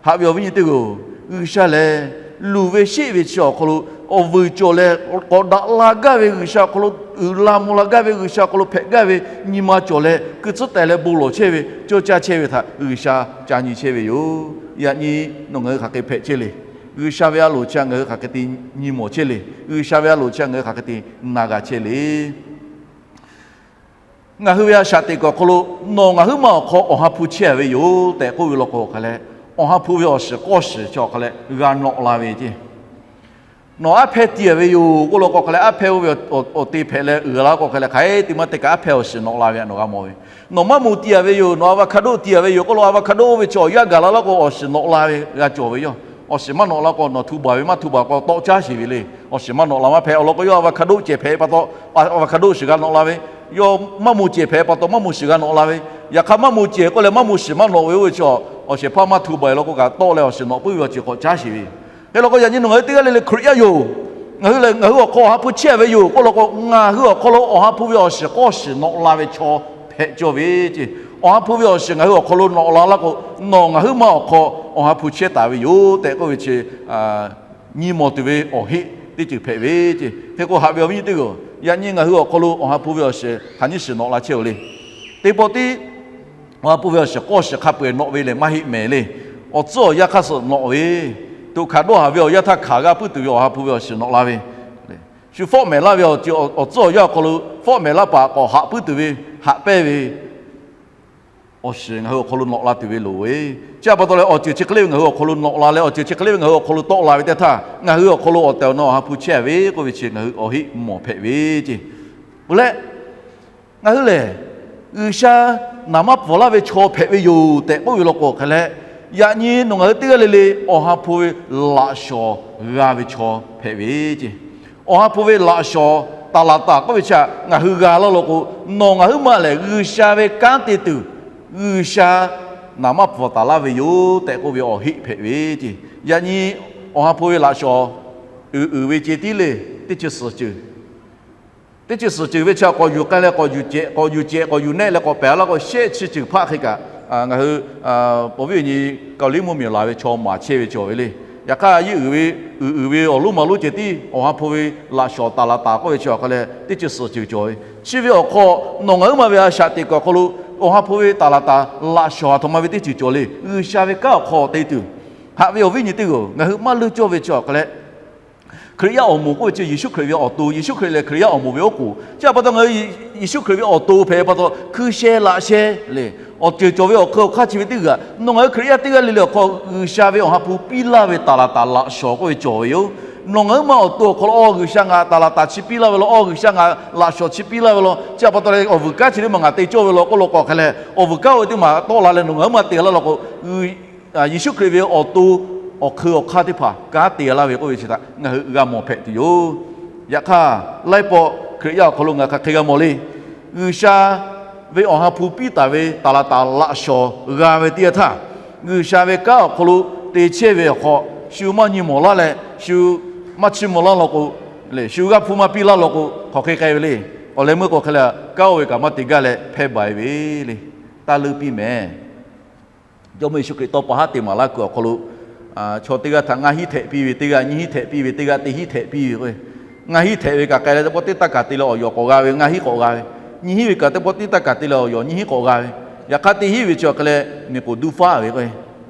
Haꞈ ve awˬ viˉ nyi teˇ hpaˍ-oˬ, G'uiˬsha lehˬ luˬ ve sheˆ ve chi awˬ hk'aw lo awˬ vuiˬ cawˬ leh k'awꞈ daꞈ la gaˇ ve, G'uiˬsha awˬ hk'aw lo uiˍ la mvuh la gaˇ ve, G'uiˬsha awˬ hk'aw lo hpehꞈ gaˇ ve nyi ma cawˬ leh hkui tcuhˉ tehˬ leh bon lawˬ chehˇ ve, cawˇ caˇ chehˇ ve htaꞈ G'uiˬsha ca nyi chehˇ ve yoˬ. Yaꞈ nyi nawˬ ngaˬ hui hk'aˬ hk'e hpehꞈ chehˇ le. G'uiˬsha ve a loˍ chi htaꞈ ngaˬ hui hk'aˬ hk'e te nyi mawˬ chehˇ le. G'uiˬsha ve a loˍ chi htaꞈ ngaˬ hui hk'aˬ hk'e te na g'a chehˇ le. Ngaˬ hui ve a shaꞈ teꞈ kuiˬ awˬ hk'aw lo nawˬ ngaˬ huiˉ ma awˬ hk'aw awˬ ha hpu chehˇ a ve yoˬ tehꞈ k'oˆ ve law k'o hk'a leh, awˬ ha hpu ve awˬ shiˍ k'awˇ shiˍ chi awˬ hk'a leh g'a nawꞈ la ve ceˇ. Nawˬ aˉ hpehˇ ti a ve yoˬ k'oˆ law k'o hk'a leh, aˉ hpehˇ oˇ ve awˬ te hpehꞈ leh uiˍ la k'o hk'a leh, hk'aˬ hk'e te maˇ te kaꞈ aˉ hpehˇ awˬ shiˍ nawꞈ la ve htaꞈ nawˬ g'a mawˬ ve. Nawˬ maˇ moˍ ti a ve yoˬ, nawˬ avocado ti a ve yoˬ k'oˆ law, avocado oˇ ve chi awˬ yanˇ gaˬ la laˇ k'o awˬ shiˍ nawꞈ la ve g'a cawˬ ve yoˬ. Awˬ shiˍ maˇ nawꞈ la k'o nawˬ htu baˬ ve maˇ htu baˬ k'o tawˆ caˇ sheˍ ve le. Awˬ shiˍ maˇ nawꞈ la maˇ hpehꞈ. Awˬ lawn k'o yawˇ avocado cehˬ hpehꞈ pa taw, avocado shiˍ g'a nawꞈ la ve, yawˇ maˇ moˍ cehˬ hpehꞈ pa taw maˇ moˍ shiˍ g'a nawꞈ la ve. Yaꞈ hk'aˇ maˇ moˍ cehˬ k'oˆ leh maˇ moˍ shiˍ maˇ nawꞈ ve oˇ ve chi awˬ shiˍ hpaˇ maˇ htu baˬ law k'o kaꞈ tawˆ leh awˬ shiˍ nawꞈ puiˉ ve awˬ ceuˬ k'awꞈ caˇ sheˍ ve yoˬ. Hk'e law k'o yaꞈ nyi nawˬ ngaˬ hui teˇ g'aˇ le le Hkriꞈ yaˇ yoˬ. Ngaˬ hui lehˬ ngaˬ hui awˬ hk'aw awˬ ha hpu chehˇ a ve yoˬ k'oˆ law k'o, ngaˬ hui awˬ hk'aw lo awˬ ha hpu ve awˬ shiˍ k'awˇ shiˍ nawꞈ la ve chaw hpehꞈ cawˇ ve ceˇ. Awˬ ha hpu ve awˬ shiˍ ngaˬ hui awˬ hk'aw lo nawꞈ la laˇ k'o, nawˬ ngaˬ huiˉ ma awˬ hk'aw awˬ ha hpu chehˇ taˍ ve yoˬ tehꞈ k'oˆ ve chi nyi mawˬ tuˬ ve awˬ heˆ teˇ ceuˬ hpehꞈ ve ceˇ. Hk'e k'o haꞈ ve awˬ viˉ nyi teˇ hpaˍ-oˬ, Yaꞈ nyi ngaˬ hui awˬ hk'aw lo Awˬ ha hpu ve awˬ shiˍ hk'aˬ nyiˇ shiˍ nawꞈ la chehˇ-oˬ le. Teˇ pawˆ tiˉ Awˬ ha hpu ve awˬ shiˍ k'awˇ shiˍ hk'a peu-eˬ nawꞈ ve lehˬ maˇ heˆ mehˍ le. Awˬ tcuhˉ awˬ yanˇ hk'aˇ suh nawꞈ ve, tuꞈ hkanˍ dawˇ haˍ ve awˬ yanˇ htaˇ hkanˍ g'a puiˉ tuˬ ve Awˬ ha hpu ve awˬ shiˍ nawꞈ la ve, shu fawˆ mehˍ laˇ ve awˬ ceuˬ awˬ tcuhˉ awˬ yanˇ awˬ hk'aw lo fawˆ mehˍ laˇ paˍ k'awꞈ haꞈ puiˉ tuˬ ve, haꞈ pehnˇ ve awˬ shiˍ ngaˬ hui awˬ hk'aw lo nawꞈ la tuˬ ve loˍ ve. Chi htaꞈ pa taw leh awˬ ceuˬ chi hk'e le ve ngaˬ hui awˬ hk'aw lo nawꞈ la leh awˬ ceuˬ chi hk'e le ve ngaˬ hui awˬ hk'aw lo tawˆ la ve teˇ htaˇ, ngaˬ hui awˬ hk'aw lo awˬ tehˬ awˬ na Awˬ ha hpu chehˇ ve k'oˆ ve chi ngaˬ hui awˬ heˆ mawˬ hpehꞈ ve ce. Peuˬ leh, ngaˬ hui lehˬ G'uiˬsha naˍ maˇ pfuhˍ laˇ ve chaw hpehꞈ ve yoˬ tehꞈ k'oˆ ve law k'o hk'e leh, yaꞈ nyi nawˬ ngaˬ hui teˇ g'aˇ le le Awˬ ha hpu ve laꞈ shawnˍ g'a ve chaw hpehꞈ ve ce. Awˬ ha hpu ve laꞈ shawnˍ taˍ laˍ taˍ k'oˆ ve chi htaꞈ ngaˬ hui g'a laˇ law k'o, nawˬ ngaˬ huiˉ ma lehˬ G'uiˬsha ve kanˉ te tuˬ, G'uiˬsha naˍ maˇ pfuhˍ taˍ laˇ ve yoˬ tehꞈ k'oˆ ve awˬ heˆ hpehꞈ ve ce. Yaꞈ nyi Awˬ ha hpu ve laꞈ shawnˍ uiˍ uiˍ ve ce tiˉ le, teˇ ceuˬ suhˍ ceuˬ teˇ ceuˬ suhˍ ceuˬ ve chi k'awꞈ yuˬ k'ai leh k'awꞈ yuˬ cehˬ k'awꞈ yuˬ cehˬ k'awꞈ yuˬ nehˆ leh k'awꞈ pehˬ laˇ k'o, shehˆ chi ceuˬ hpaˆ hk'e kaꞈ ngaˬ hui paw viˉ awˬ nyi Kaoˍliˇ mvuhˇmiˬ laˬ ve chaw maˍ chehˇ ve cawˬ ve le. Yaꞈ hk'aˇ, yeˇ uiˍ ve, uiˍ uiˍ ve awˬ lonˉ ma lonˉ ceh tiˉ Awˬ ha hpu ve laꞈ shawnˍ taˍ laˍ taˍ k'oˆ ve chi awˬ hk'a leh teˇ ceuˬ suhˍ ceuˬ cawˬ ve. Chi ve awˬ hk'aw nawˬ ngaˬ huiˉ ma ve a shaꞈ teꞈ kuiˬ awˬ hk'aw lo Awˬ ha hpu ve taˍ laˍ taˍ laꞈ shawnˍ a htoꞈ ma ve teˇ ceuˬ cawˬ le. G'uiˬsha ve kanˉ awˬ hk'aw te tuˬ, haꞈ ve awˬ viˉ nyi teˇ g'aˇ-oˬ, ngaˬ hui maˇ leuˇ cawˇ ve chi awˬ hk'a leh Hkriꞈ yaˇ awˬ moˍ k'oˆ ve chi Yeˍsuˆ Hkriꞈ ve awˬ to, Yeˍsuˆ Hkriꞈ lehˬ Hkriꞈ yaˇ awˬ moˍ ve oˉ k'oˍ. Chi htaꞈ pa taw ngaˬ hui Yeˍsuˆ Hkriꞈ ve awˬ to hpehꞈ pa taw hkui sheh laꞈ sheh le, awˬ ceuˬ cawˬ ve awˬ hk'eun awˬ hk'aˇ chi ve teˇ g'aˇ, nawˬ ngaˬ hui Hkriꞈ yaˇ teˇ g'aˇ le le awˬ hk'aw G'uiˬsha ve Awˬ ha hpu piˇ laˇ ve taˍ laˍ taˍ laꞈ shawnˍ k'oˆ ve cawˬ ve yoˬ. Nawˬ ngaˬ huiˉ ma awˬ to awˬ hk'aw lo, awˬ G'uiˬsha ngaˬ taˍ laˍ taˍ chi piˇ laˇ ve law, awˬ G'uiˬsha ngaˬ laꞈ shawnˍ chi piˇ laˇ ve law, chi htaꞈ pa taw leh awˬ vuiˬ kanˉ chi teˇ maˬ ngaˬ te cawˇ ve law k'oˆ law k'o hk'a leh, awˬ vuiˬ kanˉ oˇ ve teˇ maˬ tawˆ la leh nawˬ ngaˬ huiˉ ma te laˇ law k'o, Yeˍsuˆ Hkriꞈ ve awˬ to awˬ hk'eun awˬ hk'aˇ teˇ hpaˍ kanˉ te laˇ ve k'oˆ ve chi htaꞈ ngaˬ hui g'a mawˬ hpehꞈ tuˬ yoˬ. Yaꞈ hk'aˇ, laiˉ pawˆ Hkriꞈ yaˇ awˬ hk'aw lo ngaˬ hk'aˬ hk'e g'a mawˬ le. G'uiˬsha ve Awˬ ha hpu piˇ taˍ ve taˍ laˍ taˍ laꞈ shawnˍ g'a ve teˇ yanˇ htaˇ, G'uiˬsha ve kanˉ awˬ hk'aw lo te chehˇ ve awˬ hk'aw shu maˇ nyi mawˬ laˇ leh shu maˇ chiˇ mvuh laˇ law k'o, shu g'aˇ hpu maˇ piˇ laˇ law k'o, hk'aˬ hk'e k'ai ve le. Awˬ leh meuˇ k'o hk'e leh kanˉ oˇ ve kaꞈ maˇ te gaˇ leh hpehˇ baˬ e ve le. Taˇ leuˇ piˇ mehˍ. Jawˇmawˇ Yeˍsuˆ Hkriꞈ tawˇ pa haˉ te maˍ laˇ kuiˬ awˬ hk'aw lo chaw teˇ g'aˇ htaꞈ ngaˇ hinˉ htehꞈ piˇ ve, teˇ g'aˇ nyiˇ hinˉ htehꞈ piˇ ve, teˇ g'aˇ teˇ hinˉ htehꞈ piˇ ve k'o, ngaˇ hinˉ htehꞈ ve kaꞈ k'ai leh teˇ pawˆ teˇ taˇ kaˬ te leh awˬ yawˬ k'awꞈ g'a ve, ngaˇ hinˉ k'awꞈ g'a ve. Nyiˇ hinˉ ve kaꞈ teˇ pawˆ teˇ taˇ kaˬ te leh awˬ yawˬ nyiˇ hinˉ k'awꞈ g'a ve. Yaꞈ hk'aˇ teˇ hinˉ ve chi awˬ hk'e leh miˬ k'oˍ duˇ faˆ ve k'o,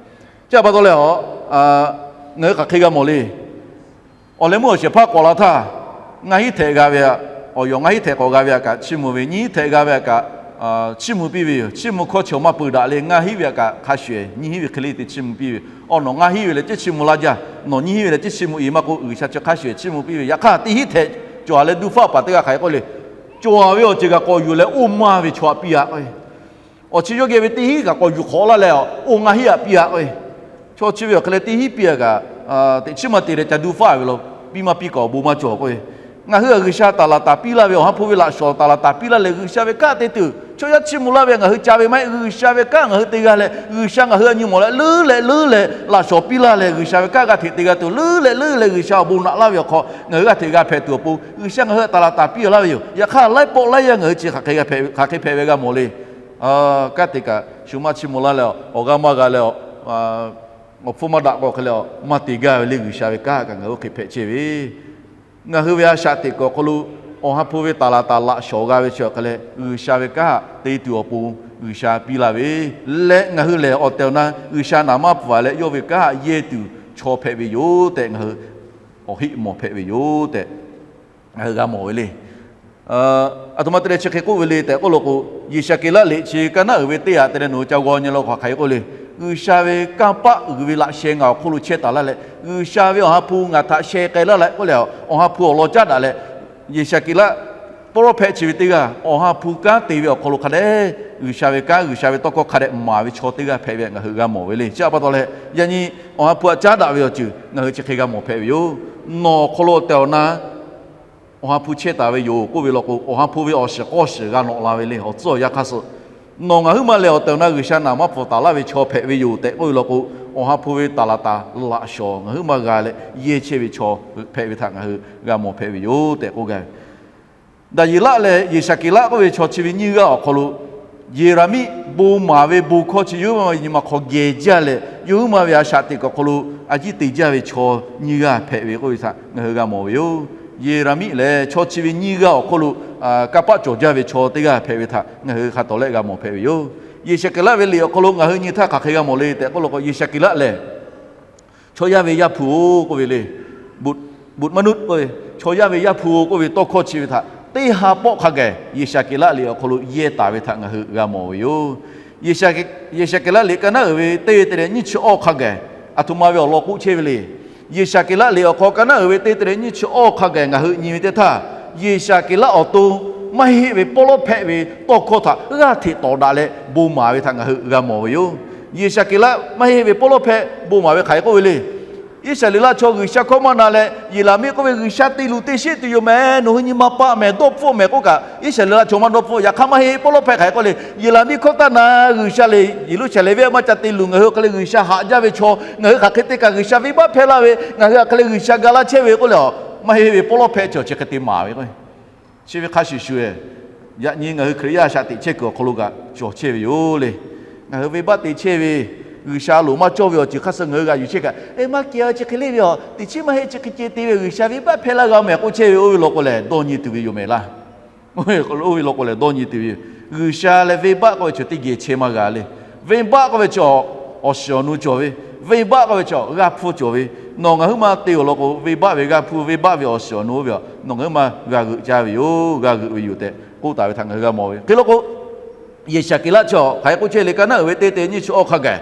chi htaꞈ pa taw leh a, ngaˬ hui hk'aˬ hk'e g'a mawˬ le. Awˬ leh meuˇ awˬ shehˍ hpaˇ k'awꞈ la htaˇ, ngaˇ hinˉ htehꞈ g'a ve, awˬ yawˬ ngaˇ hinˉ htehꞈ k'awꞈ g'a ve htaꞈ kaꞈ chiˇ mvuh ve, nyiˇ hinˉ htehꞈ g'a ve htaꞈ kaꞈ chiˇ mvuh piˇ ve yoˬ. Chiˇ mvuh hkawˇ chi awˬ maˇ peuˬ daꞈ le. Ngaˇ hinˉ ve htaꞈ kaꞈ hk'a shuˍ ehˍ nyiˇ hinˉ ve hk'e le te chiˇ mvuh piˇ ve. Awˬ nawˬ ngaˇ hinˉ ve leh teˇ chiˇ mvuh laˇ jaˇ. Nawˬ nyiˇ hinˉ ve leh teˇ chiˇ mvuh e maˇ k'oˆ, G'uiˬsha chi hk'a shuˍ ehˍ chiˇ mvuh piˇ ve. Yaꞈ hk'aˇ teˇ hinˉ htehꞈ cawˬ a leh duˇ faˆ paˍ teˇ g'aˇ hk'aˬ hk'e k'oˆ le. Cawˬ a ve awˬ ceuˬ kaꞈ k'awꞈ yuˬ leh oˇ maˇ ve chaw htaꞈ piˇ a k'o, awˬ chi yawˇ geh ve teˇ hinˉ kaꞈ k'awꞈ yuˬ hk'awꞈ laˇ leh, oˇ ngaˇ hinˉ htaꞈ piˇ a k'o, chaw chi ve awˬ hk'e leh teˇ hinˉ piˇ a kaꞈ, teꞈ chiˉ maˇ te leh ca duˇ faˆ ve law, piˇ maˇ piˇ kaꞈ awˬ bon maˇ cawˬ k'o, ngaˬ hui a G'uiˬsha taˍ laˍ taˍ piˇ laˇ ve, Awˬ ha hpu ve laꞈ shawnˍ taˍ laˍ taˍ piˇ laˇ leh G'uiˬsha ve kanˉ te tuˬ chaw yaˇ chiˇ mvuh laˇ ve ngaˬ hui ca ve maˇ heˆ. G'uiˬsha ve kanˉ ngaˬ hui te g'a leh G'uiˬsha ngaˬ hui a nyi mawˬ leh leuˉ leh leuˉ leh laꞈ shawnˍ piˇ laˇ leh G'uiˬsha ve kanˉ g'aˇ hteꞈ te g'a tuˬ leuˉ leh leuˉ leh G'uiˬsha awˬ bon naꞈ laˇ ve awˬ hk'aw ngaˬ hui g'aˇ hteꞈ g'a hpehꞈ tuˬ awˬ pon G'uiˬsha ngaˬ hui htaꞈ taˍ laˍ taˍ piˇ laˇ ve yoˬ. Yaꞈ hk'aˇ laiˉ pawˆ laiˉ yanˇ ngaˬ hui chi hk'aˬ hk'e hpehꞈ ve g'a mawˬ le. Kanˉ te kaꞈ shu maˇ chiˇ mvuh laˇ leh awˬ g'aˇ maˇ g'a leh, awˬ hpfuhˇ maˇ daꞈ k'o hk'e leh maˇ te gaˇ ve le. G'uiˬsha ve kanˉ kaꞈ ngaˬ hui oˇ hk'e hpehꞈ chehˇ ve ngaˬ hui ve a shaꞈ teꞈ kuiˬ awˬ hk'aw lo Awˬ ha hpu ve taˍ laˍ taˍ laꞈ shawnˍ g'a ve chi awˬ hk'e leh G'uiˬsha ve kanˉ te tuˬ awˬ pon G'uiˬsha piˇ laˇ ve leh ngaˬ hui lehˬ awˬ tehˬ awˬ na G'uiˬsha naˍ maˇ pfuhˍ leh yawˇ ve kanˉ htaꞈ yehˇ tuˬ chaw hpehꞈ ve yoˬ tehꞈ ngaˬ hui awˬ heˆ mawˬ hpehꞈ ve yoˬ tehꞈ ngaˬ hui g'a mawˬ ve le. Aˬ htoꞈ ma te leh chi hk'e k'oˆ ve le tehꞈ k'oˆ law k'o, Yeˍsaˍkeˍlaˆ liꞈ chi kaˇ naˉ uiˍ ve teˇ yaꞈ te leh nawˬ hui ca g'aw nyi law k'o hk'aˬ hk'e k'oˆ le. G'uiˬsha ve kanˇ paˆ uiˍ ve laꞈ sheh ngaˬ awˬ hk'oˆ lo chehˇ taˍ laˇ leh, G'uiˬsha ve Awˬ ha hpu ngaˬ htaꞈ sheh k'ai laˇ leh k'oˆ leh, Awˬ ha hpu awˬ lawn caˉ daꞈ leh, Yeˍsaˍkeˍlaˆ pawˇ rawˇ hpehꞈ chi ve teˇ g'aˇ Awˬ ha hpu kanˉ te ve awˬ hk'aw lo hk'a dehꞈ G'uiˬsha ve kanˉ, G'uiˬsha ve tawˇ hkawˇ hk'a dehꞈ maˍ ve chaw teˇ g'aˇ hpehꞈ ve ngaˬ hui g'a mawˬ ve le. Chi htaꞈ pa taw leh, yaꞈ nyi Awˬ ha hpu htaꞈ caˉ daꞈ ve awˬ ceuˬ ngaˬ hui chi hk'e g'a mawˬ hpehꞈ ve yoˬ. Nawˬ awˬ hk'aw lo awˬ tehˬ awˬ na Awˬ ha hpu chehˇ taˍ ve yoˬ k'oˆ ve law k'o, Awˬ ha hpu ve awˬ shiˍ k'awˇ shiˍ g'a nawꞈ la ve le. Awˬ tcuhˉ awˬ yanˇ hk'aˇ suh nawˬ ngaˬ huiˉ ma lehˬ awˬ tehˬ awˬ na G'uiˬsha naˍ maˇ pfuhˍ taˍ laˇ ve chaw hpehꞈ ve yoˬ tehꞈ k'oˆ ve law k'o, Awˬ ha hpu ve taˍ laˍ taˍ laꞈ shawnˍ ngaˬ huiˉ ma g'a leh yehˇ chehˇ ve chaw hpehꞈ ve htaꞈ ngaˬ hui g'a mawˬ hpehꞈ ve yoˬ tehꞈ k'oˆ gaˇ ve Daˍyeˍlaˆ leh Yeˍsaˍkeˍlaˆ k'oˆ ve chaw chi ve nyiˇ g'aˇ awˬ hk'aw lo, Yeˍraˍmiˆ bon maˍ ve bon hkawˇ chi yawˇ huiˉ ma ve nyi ma hk'aw geh jaˇ leh, yawˇ huiˉ ma ve a shaꞈ teꞈ kuiˬ awˬ hk'aw lo a ciˉ te jaˇ ve chaw nyiˇ g'aˇ hpehꞈ ve k'oˆ ve htaꞈ ngaˬ hui g'a mawˬ ve yoˬ. Yeˍraˍmiˆ lehˬ, chaw chi ve nyiˇ g'aˇ awˬ hk'oˆ lo kanˇ paˆ cawˬ jaˇ ve chaw teˇ g'aˇ hpehꞈ ve htaꞈ ngaˬ hui hk'a tawˍ lehˆ g'a mawˬ hpehꞈ ve yoˬ. Yeˍsaˍkeˍlaˆ ve liꞈ awˬ hk'aw lo ngaˬ hui nyi htaˇ hk'aˬ hk'e g'a mawˬ le tehꞈ k'oˆ law k'o, Yeˍsaˍkeˍlaˆ lehˬ, chaw yaˇ ve Yaˇ hpu-oˬ k'oˆ ve le, but maˇ nuˆ k'oˆ ve, chaw yaˇ ve Yaˇ hpu-oˬ k'oˆ ve tawˇ hkawˇ chi ve htaꞈ teˇ ha pawˆ hk'a gaˬ Yeˍsaˍkeˍlaˆ liꞈ awˬ hk'aw lo yehˇ taˍ ve htaꞈ ngaˬ hui g'a mawˬ ve yoˬ. Yeˍsaˍkeˍlaˆ liꞈ ka naˉ uiˍ ve teˇ te leh nyiˇ chi awˇ hk'a gaˬ, aˬ htoꞈ ma ve awˬ lawn k'oˆ chehˇ ve le. Yeˍsaˍkeˍlaˆ liꞈ awˬ hk'aw ka naˉ uiˍ ve teˇ te leh nyiˇ chi awˇ hk'a gaˬ ngaˬ hui nyi ve teˇ htaˇ, Yeˍsaˍkeˍlaˆ awˬ to maˇ heˆ ve pawˇ lawˉ hpehꞈ ve tawˇ hkawˇ htaꞈ g'aˇ hteꞈ tawˍ daꞈ leh bon maˍ ve htaꞈ ngaˬ hui g'a mawˬ ve yoˬ. Yeˍsaˍkeˍlaˆ maˇ heˆ ve pawˇ lawˉ hpehꞈ bon maˍ ve hk'aˬ hk'e k'oˆ ve le. Iˉsaˍreˍlaˆ chaw G'uiˬsha hkawˇ maˇ na leh, Yeˍraˍmiˆ k'oˆ ve, G'uiˬsha te luˬ te sheˆ tuˬ yoˬ mehˍ, nawˬ hui nyi ma paˆ mehˍ, dawˇ hpfuhˆ mehˍ k'oˆ kaꞈ, Iˉsaˍreˍlaˆ chaw maˇ dawˇ hpfuhˆ. Yaꞈ hk'aˇ maˇ heˆ pawˇ lawˉ hpehꞈ hk'aˬ hk'e k'oˆ le. Yeˍraˍmiˆ hkawˇ taˇ na, G'uiˬsha lehˬ Yeˍruˆsaˍlehnˍ venˇ maˇ ca te luˬ, ngaˬ hui awˬ hk'e leh G'uiˬsha haꞈ jaˇ ve chaw, ngaˬ hui hk'aˬ hk'e te kaꞈ G'uiˬsha venˇbaˆ hpehˇ laˇ ve, ngaˬ hui awˬ hk'e leh G'uiˬsha ga laˇ chehˇ ve k'oˆ leh, maˇ heˆ ve pawˇ lawˉ hpehꞈ cawˬ chi hk'e te maˍ ve k'o, chi ve hk'a shuˍ shuˍ, yaꞈ nyi ngaˬ hui Hkriꞈ yaˇ shaꞈ teꞈ chehˇ kuiˬ awˬ hk'aw lo kaꞈ cawˬ chehˇ ve yoˬ le. Ngaˬ hui venˇbaˆ te chehˇ ve, G'uiˬsha loˍ maˇ cawˇ ve awˬ ceuˬ hk'a suh ngaˬ hui g'a yuˬ chehˇ kaꞈ, e maˇ kehˬ a, chi hk'e le ve aˬ, teˇ chiˉ maˇ heˆ, chi hk'e ceh te ve, G'uiˬsha venˇbaˆ hpehˇ laˇ g'a mehˍ k'oˆ chehˇ ve oˇ ve law k'o lehˬ dawˇ nyi tuˬ ve yoˬ mehˍ laˇ. Oˇ ve law k'o lehˬ dawˇ nyi tuˬ ve yoˬ. G'uiˬsha leh venˇbaˆ k'oˆ ve chi teˇ geh chehˇ maˇ g'a le. Venˇbaˆ k'oˆ ve chi awˬ shiˍ awˬ nu cawˬ ve, venˇbaˆ k'oˆ ve chi g'aˇ hpfuhˇ cawˬ ve, nawˬ ngaˬ huiˉ ma te awˬ lawn k'o, venˇbaˆ ve g'aˇ hpfuhˇ, venˇbaˆ ve awˬ shiˍ awˬ nu oˇ ve, nawˬ ngaˬ huiˉ ma g'a g'euꞈ caˇ ve yoˬ, g'a g'euꞈ ve yoˬ tehꞈ k'oˆ taˍ ve htaꞈ ngaˬ hui g'a mawˬ ve. Hk'e law k'o, Yeˍsaˍkeˍlaˆ chi hk'aˬ hk'e k'oˆ chehˇ le, ka naˉ uiˍ ve teˇ te nyiˇ chi awˇ hk'a gaˬ,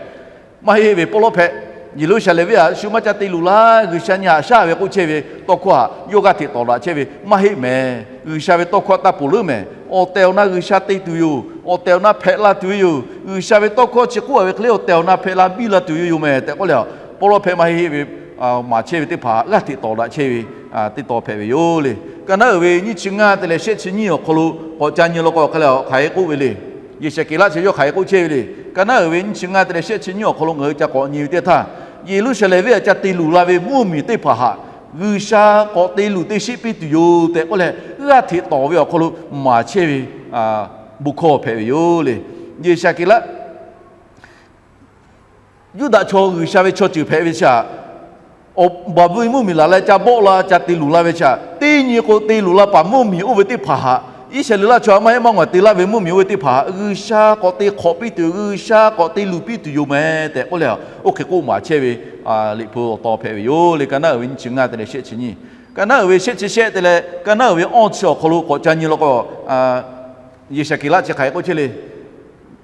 maˇ heˆ ve pawˇ lawˉ hpehꞈ, Yeˍruˆsaˍlehnˍ venˇ aꞈ shu maˇ ca te luˬ laˇ, G'uiˬsha nyi haꞈ shaˉ ve k'oˆ chehˇ ve tawˇ hkawˇ htaꞈ yawˇ g'aˇ hteꞈ tawˍ daꞈ chehˇ ve, maˇ heˆ mehˍ. G'uiˬsha ve tawˇ hkawˇ taˇ ponˬ leuˉ mehˍ. Awˬ tehˬ awˬ na G'uiˬsha te tuˬ yoˬ. Awˬ tehˬ awˬ na hpehꞈ la tuˬ ve yoˬ. G'uiˬsha ve tawˇ hkawˇ chi k'oˆ a ve hk'e le awˬ tehˬ awˬ na hpehꞈ la biˇ la tuˬ ve yoˬ mehˍ tehꞈ k'oˆ leh, pawˇ lawˉ hpehꞈ maˇ heˆ ve maˍ chehˇ ve teˇ hpaˍ g'aˇ hteꞈ tawˍ daꞈ chehˇ ve teˇ taw hpehꞈ ve yoˬ le. Ka naˉ uiˍ ve nyiˇ chi ngaˇ te leh shehˆ chi nyiˇ awˬ hk'aw lo k'awꞈ ca nyi law k'o, hk'aˬ hk'e k'oˆ ve le. Yeˍsaˍkeˍlaˆ chi yawˇ hk'aˬ hk'e k'oˆ chehˇ ve le. Ka naˉ uiˍ ve nyiˇ chi ngaˇ te leh shehˆ chi nyiˇ awˬ hk'aw lo ngaˬ hui ca k'awꞈ nyi ve teˇ htaˇ, Yeˍruˆsaˍlehnˍ venˇ aꞈ ca te luˬ la ve mvuhˇmiˬ teˇ hpaˍ htaꞈ G'uiˬsha k'awꞈ te luˬ te sheˆ piˇ tuˬ yoˬ tehꞈ k'oˆ leh, g'aˇ hteꞈ tawˍ ve awˬ hk'aw lo maˍ chehˇ ve bon hkawˇ hpehꞈ ve yoˬ le. Yeˍsaˍkeˍlaˆ Yuˇdaꞈ chaw G'uiˬsha ve chaw ceuˬ hpehꞈ ve chi htaꞈ, awˬ baˬ bvuhꞈ mvuhˇmiˬ laˬ leh ca bawˆ la ca te luˬ la ve chi htaꞈ, teˇ nyi k'o te luˬ la paˍ mvuhˇmiˬ oˇ ve teˇ hpaˍ htaꞈ, Iˉsaˍreˍlaˆ chaw maˇ heˆ maˇ g'a te laˇ ve mvuhˇmiˬ oˇ ve teˇ hpaˍ htaꞈ G'uiˬsha k'awꞈ te hk'awꞈ piˇ tuˬ, G'uiˬsha k'awꞈ te luˬ piˇ tuˬ yoˬ mehˍ tehꞈ k'oˆ leh, oˇ hk'e k'oˆ maˍ chehˇ ve Liꞈ hpu awˬ taw hpehꞈ ve yoˬ le. Ka naˉ uiˍ ve nyiˇ chi ngaˇ te leh shehˆ chi nyiˇ, ka naˉ uiˍ ve shehˆ chi shehˆ te leh ka naˉ uiˍ ve awˇ chi awˬ hk'aw lo k'awꞈ ca nyi law k'o, Yeˍsaˍkeˍlaˆ chi hk'aˬ hk'e k'oˆ chehˇ le.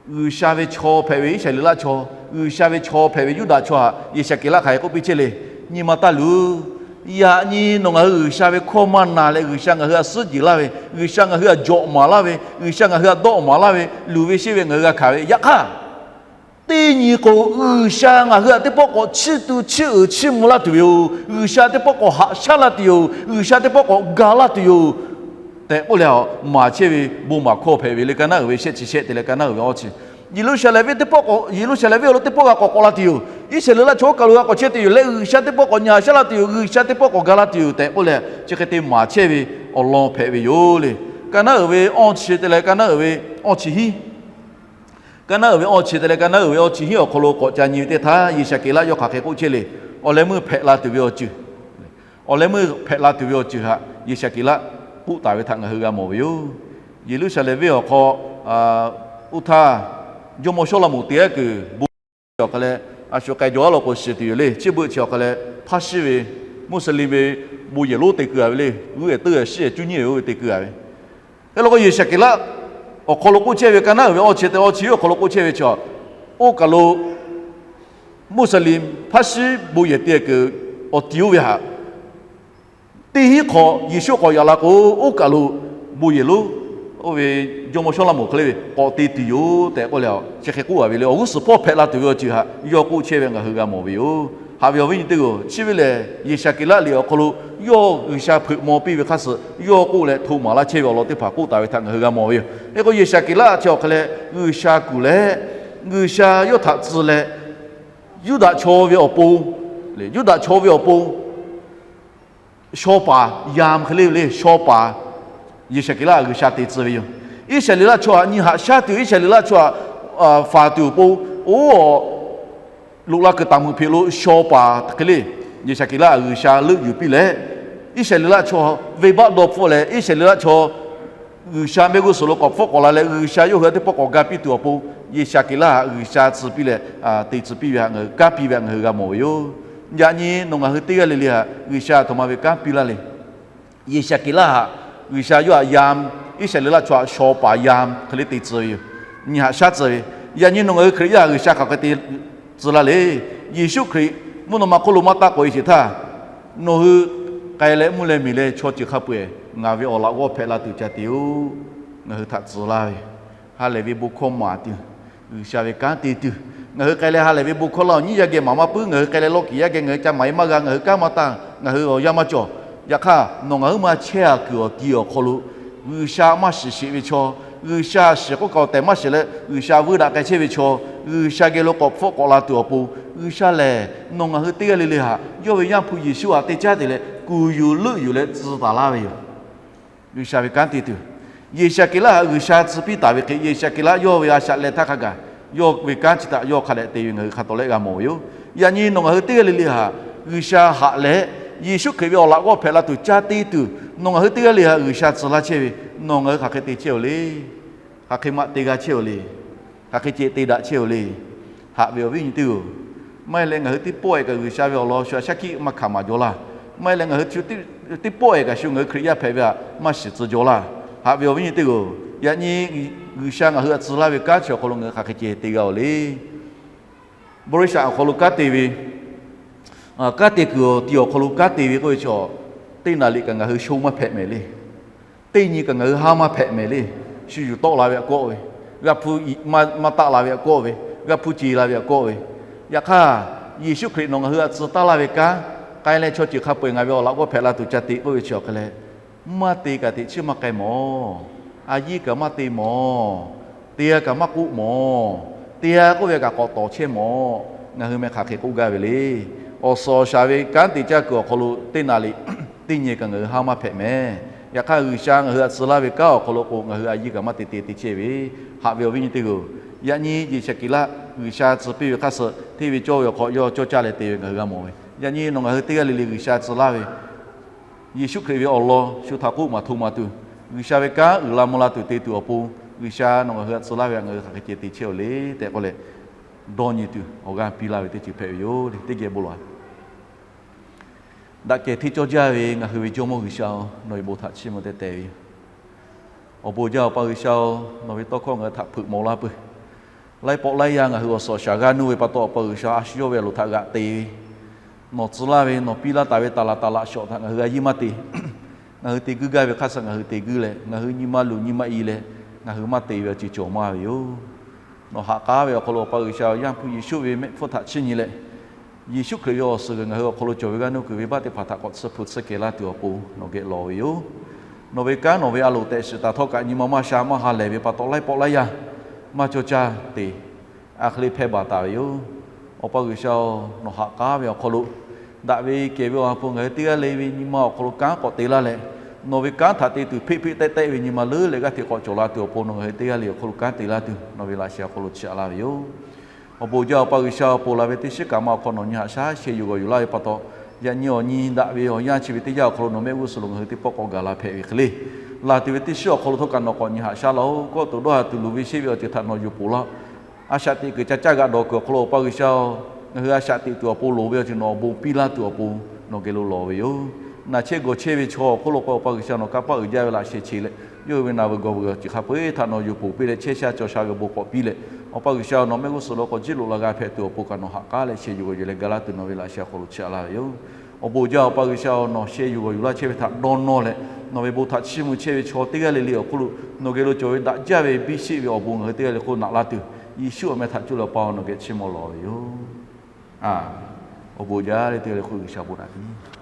G'uiˬsha ve chaw hpehꞈ ve Iˉsaˍreˍlaˆ chaw, G'uiˬsha ve chaw hpehꞈ ve Yuˇdaꞈ chaw htaꞈ Yeˍsaˍkeˍlaˆ hk'aˬ hk'e k'oˆ piˇ chehˇ le. Nyi ma taˇ luˬ. Yaꞈ nyi nawˬ ngaˬ hui G'uiˬsha ve hkawˇ maˇ na leh, G'uiˬsha ngaˬ hui htaꞈ suhˉ jeˬ laˇ ve, G'uiˬsha ngaˬ hui htaꞈ jawꞈ maˍ laˇ ve, G'uiˬsha ngaˬ hui htaꞈ dawˆ maˍ laˇ ve, luˬ ve sheˆ ve ngaˬ hui g'a hkanˍ ve, yaꞈ hk'aˇ teˇ nyi k'o, G'uiˬsha ngaˬ hui htaꞈ teˇ pawˆ k'awꞈ chiˇ tu chiˇ uiˍ chiˇ mvuh laˇ tuˬ ve yoˬ. G'uiˬsha teˇ pawˆ k'awꞈ haꞈ shaˉ laˇ tuˬ yoˬ. G'uiˬsha teˇ pawˆ k'awꞈ ga laˇ tuˬ yoˬ tehꞈ k'oˆ leh, maˍ chehˇ ve bon maˍ hkawˇ hpehꞈ ve le. Ka naˉ uiˍ ve shehˆ chi shehˆ te leh ka naˉ uiˍ ve awˇ chi, Yeˍruˆsaˍlehnˍ venˇ teˇ pawˆ k'awꞈ, Yeˍruˆsaˍlehnˍ venˇ awˬ lo teˇ pawˆ g'a k'awꞈ k'awꞈ la tuˬ yoˬ. Iˉsaˍreˍlaˆ chaw oˇ kaˬ lo g'a k'awꞈ chehˇ tuˬ yoˬ leh, G'uiˬsha teˇ pawˆ k'awꞈ nyi haꞈ shaˉ laˇ tuˬ yoˬ. G'uiˬsha teˇ pawˆ k'awꞈ ga laˇ tuˬ yoˬ tehꞈ k'oˆ leh, chi hk'e te maˍ chehˇ ve awˬ lawn hpehꞈ ve yoˬ le. Ka naˉ uiˍ ve awˇ chi te leh ka naˉ uiˍ ve awˇ chi hiˉ, ka naˉ uiˍ ve awˇ chi te leh ka naˉ uiˍ ve awˇ chi hiˉ awˬ hk'aw lo k'awꞈ ca nyi ve teˇ htaˇ, Yeˍsaˍkeˍlaˆ yawˇ hk'aˬ hk'e k'oˆ chehˇ le. Awˬ leh meuˇ hpehꞈ la tuˬ ve awˬ ceuˬ, awˬ leh meuˇ hpehꞈ la tuˬ ve awˬ ceuˬ htaꞈ Yeˍsaˍkeˍlaˆ k'oˆ taˍ ve htaꞈ ngaˬ hui g'a mawˬ ve yoˬ. Yeˍruˆsaˍlehnˍ venˇ awˬ hk'aw oˇ htaˇ, jawˇmawˇ Sawˉlaꞈmonˍ te aˉ kuiˬ bon awˬ hk'aw leh, a shu k'ai jaw aˉ law k'o shiˍ tuˬ yoˬ le. Chi beuꞈ chi awˬ hk'aw leh Hpaˇshiˉ ve Muˇsaˍlimˍ ve bon yehˬ lonˉ te keu a ve le. G'uˇ ehˍ teuˇ ehˍ shiˉ ehˍ cuˇ nyiˇ ehˍ oˇ ve te keu a ve, hk'e law k'o Yeˍsaˍkeˍlaˆ awˬ hk'aw lo k'oˆ chehˇ ve, ka naˉ uiˍ ve awˇ chi te awˇ chi hiˉ awˬ hk'aw lo k'oˆ chehˇ ve chi, oˇ kaˬ lo Muˇsaˍlimˍ Hpaˇshiˉ bon yehˬ te kuiˬ awˬ ti oˇ ve htaꞈ teˇ hinˉ hk'awꞈ Yeˍsuˆ k'awꞈ yaꞈ la k'o, oˇ kaˬ lo bon yehˬ lonˉ oˇ ve jawˇmawˇ Sawˉlaꞈmonˍ hk'e le ve k'awꞈ te tuˬ yoˬ tehꞈ k'oˆ leh, chi hk'e k'oˆ a ve le. Awˬ g'uˇ suhˍ hpawˇ hpehꞈ la tuˬ ve awˬ ceuˬ htaꞈ yawˇ k'oˆ chehˇ ve ngaˬ hui g'a mawˬ ve yoˬ. Haꞈ ve awˬ viˉ nyi teˇ g'aˇ-oˬ, chi ve lehˬ Yeˍsaˍkeˍlaˆ liꞈ awˬ hk'aw lo yawˇ G'uiˬsha hpeuꞈ maw piˇ ve hk'a suh yawˇ k'oˆ leh hto maˍ laˇ chehˇ ve awˬ lawn teˇ hpaˍ k'oˆ taˍ ve htaꞈ ngaˬ hui g'a mawˬ ve yoˬ. Hk'e k'o Yeˍsaˍkeˍlaˆ chi awˬ hk'e leh G'uiˬsha kuˬ leh G'uiˬsha yawˇ htaꞈ tcuh leh, Yuˇdaꞈ chaw ve awˬ pon, Yuˇdaꞈ chaw ve awˬ pon shaw paˍ, yaˇ hk'e le ve le shaw paˍ, Yeˍsaˍkeˍlaˆ G'uiˬsha te tcuh ve yoˬ. Iˉsaˍreˍlaˆ chaw htaꞈ nyi haꞈ shaˉ tuˬ, Iˉsaˍreˍlaˆ chaw htaꞈ faˍ tuˬ awˬ pon, oˇ loꞈ la kuiˬ taˍ meuꞈ hpeꞈ lo shaw paˍ hk'e le, Yeˍsaˍkeˍlaˆ G'uiˬsha leuˆ yuˬ piˇ leh, Iˉsaˍreˍlaˆ chaw venˇbaˆ dawˇ hpfuhˆ leh, Iˉsaˍreˍlaˆ chaw G'uiˬsha mehˆ g'uˇ suhˍ lo k'awꞈ hpfuhˆ k'awꞈ la leh, G'uiˬsha yawˇ hui teˇ pawˆ k'awꞈ ga piˇ tuˬ awˬ pon, Yeˍsaˍkeˍlaˆ htaꞈ G'uiˬsha tcuh piˇ leh, te tcuh piˇ ve htaꞈ ngaˬ hui kanˉ piˇ ve htaꞈ ngaˬ hui g'a mawˬ ve yoˬ. Yaꞈ nyi nawˬ ngaˬ hui teˇ g'aˇ le le htaꞈ G'uiˬsha aˬ htoꞈ ma ve kanˉ piˇ laˇ le. Yeˍsaˍkeˍlaˆ htaꞈ G'uiˬsha yawˇ htaꞈ yaˇ, Iˉsaˍreˍlaˆ chaw htaꞈ shaw paˍ yaˇ hk'e le te tcuh ve yoˬ. Nyi haꞈ shaˉ tcuh ve, yaꞈ nyi nawˬ ngaˬ hui Hkriꞈ yaˇ G'uiˬsha hk'aˬ hk'e te tcuh laˇ le. Yeˍsuˆ Hkriꞈ mvuhˇ naw ma hk'oˆ lo maˇ taˆ k'oꞈ e sheˍ htaˇ, nawˬ hui k'ai leh mvuhˇ leh miˬ leh chaw ceuˬ hk'a peu-eˬ ngaˬ ve awˬ laꞈ g'awˇ hpehꞈ la tuˬ ca te-oˬ, ngaˬ hui htaꞈ tcuh laˇ ve, ha lehˬ ve bon hkawˇ maˍ tuˬ, G'uiˬsha ve kanˉ te tuˬ, ngaˬ hui k'ai leh ha lehˬ ve bon hkawˇ laˇ awˬ nyiˉ yaˇ geh maˍ maˇ puiˉ, ngaˬ hui k'ai leh lawˇ kiˍ yaˇ geh ngaˬ hui ca maˍ e maˇ g'a, ngaˬ hui kanˉ maˇ taˇ, ngaˬ hui awˬ yanˇ maˇ cawˬ. Yaꞈ hk'aˇ, nawˬ ngaˬ huiˉ ma chehˇ a kuiˬ awˬ ti awˬ hk'aw lo G'uiˬsha maˇ shiˍ sheˍ ve chaw, G'uiˬsha shiˍ k'oˆ kaꞈ awˬ tehˬ maˇ shiˍ leh G'uiˬsha vuiˇ daꞈ k'ai chehˇ ve chaw, G'uiˬsha geh lo k'awꞈ hpfuhˆ k'awꞈ la tuˬ awˬ pon, G'uiˬsha lehˬ nawˬ ngaˬ hui teˇ g'aˇ le le htaꞈ yawˇ ve Yaˇ hpu Yeˍsuˆ htaꞈ te caˉ te leh kuˬ yuˬ leuˆ yuˬ leh tcuh taˍ laˇ ve yoˬ. G'uiˬsha ve kanˉ te tuˬ, Yeˍsaˍkeˍlaˆ htaꞈ G'uiˬsha tcuh piˇ taˍ ve hk'e, Yeˍsaˍkeˍlaˆ yawˇ ve a shaꞈ leh htaˇ hk'a gaˬ yawˇ ve kanˉ chi htaꞈ yawˇ hk'a dehꞈ te ve ngaˬ hui hk'a tawˍ leh g'a mawˬ ve yoˬ. Yaꞈ nyi nawˬ ngaˬ hui teˇ g'aˇ le le htaꞈ G'uiˬsha haꞈ leh, Yeˍsuˆ Hkriꞈ ve awˬ laꞈ g'awˇ hpehꞈ la tuˬ ca te tuˬ nawˬ ngaˬ hui teˇ g'aˇ le htaꞈ G'uiˬsha tcuh laˇ chehˇ ve, nawˬ ngaˬ hui hk'aˬ hk'e te chehˇ-oˬ le. Hk'aˬ hk'e maˇ te g'a chehˇ-oˬ le. Hk'aˬ hk'e ceh te daꞈ chehˇ-oˬ le. Haꞈ ve awˬ viˉ nyi teˇ-oˬ, maˇ heˆ leh ngaˬ hui teˇ pawˆ-eh kaꞈ G'uiˬsha ve awˬ lawn shu a shaˉ hkiˆ maˇ hkanˍ maˍ jaw laˇ. Maˇ heˆ leh ngaˬ hui teˇ pawˆ-eh kaꞈ shu ngaˬ hui Hkriꞈ yaˇ hpehꞈ ve htaꞈ maˇ shiˍ tcuh jaw laˇ. Haꞈ ve awˬ viˉ nyi teˇ-oˬ, yaꞈ nyi G'uiˬsha ngaˬ hui htaꞈ tcuh laˇ ve kanˉ chi awˬ hk'aw lo ngaˬ hui hk'aˬ hk'e ceh te g'a-oˬ le. Bawˇ riˆ shaꞈ awˬ hk'aw lo kanˉ te ve, kanˉ te kuiˬ awˬ ti awˬ hk'aw lo kanˉ te ve k'oˆ ve chaw, teˇ naˍ liꞈ kaꞈ ngaˬ hui sho maˇ hpehꞈ mehˍ le. Teˇ nyi kaꞈ ngaˬ hui haˉ maˇ hpehꞈ mehˍ le. Shu yuˬ tawˆ la ve htaꞈ kawˆ ve, g'a hpu maˇ taˆ la ve htaꞈ kawˆ ve, g'a hpu ce la ve htaꞈ kawˆ ve. Yaꞈ hk'aˇ, Yeˍsuˆ Hkriꞈ nawˬ ngaˬ hui htaꞈ tcuh taˉ laˇ ve kanˉ, k'ai leh chaw ceuˬ hk'a peu-eˬ ngaˬ ve awˬ laꞈ g'awˇ hpehꞈ la tuˬ ca te k'oˆ ve chi awˬ hk'e leh, maˇ te kaꞈ teꞈ chiˉ maˇ k'ai mawˬ. A yiˇ kaꞈ maˇ te mawˬ. Te-a kaꞈ maˇ k'oˆ mawˬ. Te-a k'oˆ ve kaꞈ k'awꞈ tawˍ chehˇ mawˬ. Ngaˬ hui meh hk'aˬ hk'e k'oˆ gaˇ ve le. Awˬ suhˍ awˬ shaˍ ve kanˉ te caˇ kuiˬ awˬ hk'aw lo teˇ naˍ liꞈ teˇ nyi kaꞈ ngaˬ hui haˉ maˇ hpehꞈ mehˍ. Yaꞈ hk'aˇ, G'uiˬsha ngaˬ hui htaꞈ tcuh laˇ ve kanˉ awˬ hk'aw lo k'o, ngaˬ hui a yiˇ kaꞈ maˇ te te te chehˇ ve, haꞈ ve awˬ viˉ nyi teˇ hpaˍ-oˬ, yaꞈ nyi Yeˍsaˍkeˍlaˆ G'uiˬsha tcuh piˇ ve hk'aˇ suh hteˇ ve cawˇ ve awˬ hk'aw yawˇ cawˇ caˇ leh te ve ngaˬ hui g'a mawˬ ve, yaꞈ nyi nawˬ ngaˬ hui teˇ g'aˇ le le G'uiˬsha tcuh laˇ ve Yeˍsuˆ Hkriꞈ ve awˬ lawn shu htaꞈ k'oˆ maˍ hto ma tuˬ, G'uiˬsha ve kanˉ uiˍ la mvuh la tuˬ te tuˬ awˬ pon, G'uiˬsha nawˬ ngaˬ hui htaꞈ tcuh laˇ ve htaꞈ ngaˬ hui hk'aˬ hk'e ceh te chehˇ-oˬ le tehꞈ k'oˆ leh, dawˇ nyi tuˬ awˬ g'aˇ piˇ laˇ ve teˇ ceuˬ hpehꞈ ve yoˬ le. Teˇ geh bon lawˬ-a. Daꞈ kehˬ hteˇ cawˇ jaˇ ve ngaˬ hui ve Jawˇmawˇ G'uiˬsha-oˬ, nawˬ ve bon htaꞈ chiˇ mvuh teh teh ve yoˬ. Awˬ bon jaˇ Awˬ pa G'uiˬsha-oˬ, nawˬ ve tawˇ hkawˇ ngaˬ hui htaꞈ hpeuꞈ mawˬ laˇ peuˬ. Laiˉ pawˆ laiˉ yaˇ ngaˬ hui awˬ suhˍ awˬ shaˍ g'aˇ nuˇ ve pa taw, Awˬ pa G'uiˬsha a shu yawˇ ve awˬ loˍ htaꞈ g'aꞈ te ve, nawˬ tcuh laˇ ve nawˬ piˇ laˇ taˍ ve taˍ laꞈ taˍ laꞈ shawˍ htaꞈ ngaˬ hui a yiˇ maˇ te. Ngaˬ hui te guiˇ gaˇ ve hk'aˇ suh ngaˬ hui te guiˇ leh, ngaˬ hui nyi ma luˬ nyi ma i leh, ngaˬ hui maˇ te ve awˬ ceuˬ cawˬ maˇ ve yoˬ. Nawˬ ha k'aˉ ve awˬ hk'aw lo Awˬ pa G'uiˬsha Yaˇ hpu Yeˍsuˆ ve mehˆ hpfuhˇ htaꞈ chiˇ nyi leh, Yeˍsuˆ Hkriꞈ ve awˬ suhˍ g'uiˬ ngaˬ hui awˬ hk'aw lo cawˬ ve g'aˇ nuˇ kuiˬ venˇbaˆ teˇ hpaˍ htaꞈ k'awꞈ tsuhˇ hpu tsuhˇ kehˬ laˇ tuˬ awˬ pon nawˬ geh lawˬ ve yoˬ. Nawˬ ve kanˉ nawˬ ve a loˍ tehꞈ shiˍ taˍ htawˇ kaꞈ nyi ma maˇ sha maˇ ha lehˬ ve pa taw laiˉ pawˆ laiˉ yaˇ maˇ cawˇ caˇ te, a hk'e le hpehˇ baˬ taˍ ve yoˬ. Awˬ pa G'uiˬsha-oˬ, nawˬ ha k'aˉ ve awˬ hk'aw lo daꞈ ve kehˬ ve awˬ ha hpu ngaˬ hui teˇ g'aˇ le ve nyi ma awˬ hk'aw lo kanˉ k'awꞈ te laˇ leh, nawˬ ve kanˉ htaꞈ te tuˬ hpeˆ hpeˆ tehˆ tehˆ ve nyi ma leuˉ leh g'aˇ hteꞈ k'awꞈ cawˬ la tuˬ awˬ pon nawˬ ngaˬ hui teˇ g'aˇ le awˬ hk'aw lo kanˉ te laˇ tuˬ nawˬ ve laꞈ sheh awˬ hk'aw lo chiˇ aꞈ laˇ ve yoˬ. Awˬ bon jaˇ Awˬ pa G'uiˬsha ponˬ laˬ ve teˇ shiˉ kaꞈ ma awˬ hk'aw nawˬ nyi haꞈ shaˉ sheh yuˬ g'awˬ yuˬ laˇ ve pa taw, yaꞈ nyi awˬ nyi daꞈ ve awˬ yanˇ chi ve teˇ yanˇ awˬ hk'aw lo nawˬ mehˆ g'uˇ suhˍ lo ngaˬ hui teˇ pawˆ k'awꞈ gaˬ la hpehꞈ ve hk'e le, laˬ tuˬ ve teˇ shiˉ awˬ hk'aw lo htawˇ kaꞈ nawˬ k'awꞈ nyi haꞈ shaˉ laˇ-oˬ. Kawˆ tuˬ dawˇ ha tuˬ luˬ ve sheˆ ve awˬ ceuˬ htaꞈ nawˬ yuˬ poˬ laˇ. A shaꞈ teꞈ kuiˬ ca caˇ g'aꞈ dawˬ kuiˬ awˬ hk'aw lo Awˬ pa G'uiˬsha-oˬ, ngaˬ hui a shaꞈ teꞈ tuˬ awˬ pon loˍ ve awˬ ceuˬ nawˬ awˬ bon piˇ laˇ tuˬ awˬ pon nawˬ geh lo lawˬ ve yoˬ. Naˬ chehˇ gawˬ chehˇ ve chaw awˬ hk'oˆ lo k'o Awˬ pa G'uiˬsha nawˬ kanˇ paˆ uiˍ jaˇ ve laꞈ sheh che leh, yawˇ hui ve naˬ veuˬ gawˬ veuˬ awˬ ceuˬ hk'a peu-eˬ htaꞈ nawˬ yuˬ poˬ piˇ leh chehˇ sha cawˬ sha ve bon k'awꞈ piˇ leh, Awˬ pa G'uiˬsha nawˬ mehˆ g'uˇ suhˍ lo k'awꞈ jiˇ loꞈ la g'a hpehꞈ tuˬ awˬ pon kaꞈ nawˬ ha k'aˉ leh sheh yuˬ g'awˬ yuˬ leh ga laˇ tuˬ nawˬ ve laꞈ sheh awˬ hk'aw lo chiˇ aꞈ laˇ ve yoˬ. Awˬ bon jaˇ Awˬ pa G'uiˬsha-oˬ, nawˬ sheh yuˬ g'awˬ yuˬ laˇ chehˇ ve htaꞈ dawˇ nawˇ leh, nawˬ ve bon htaꞈ chiˇ mvuh chehˇ ve chaw teˇ g'aˇ le le awˬ hk'oˆ lo nawˬ geh lo cawˬ ve daꞈ jaˇ ve biˇ sheˆ ve awˬ bon ngaˬ hui teˇ g'aˇ le hk'oˆ naꞈ laˇ tuˬ, Yeˍsuˆ awˬ meh htaꞈ cuˇ leh Awˬ pa nawˬ geh chiˇ mvuh lawˬ ve yoˬ. Awˬ bon jaˇ le teˇ g'aˇ le hk'oˆ G'uiˬsha bon naꞈ piˇ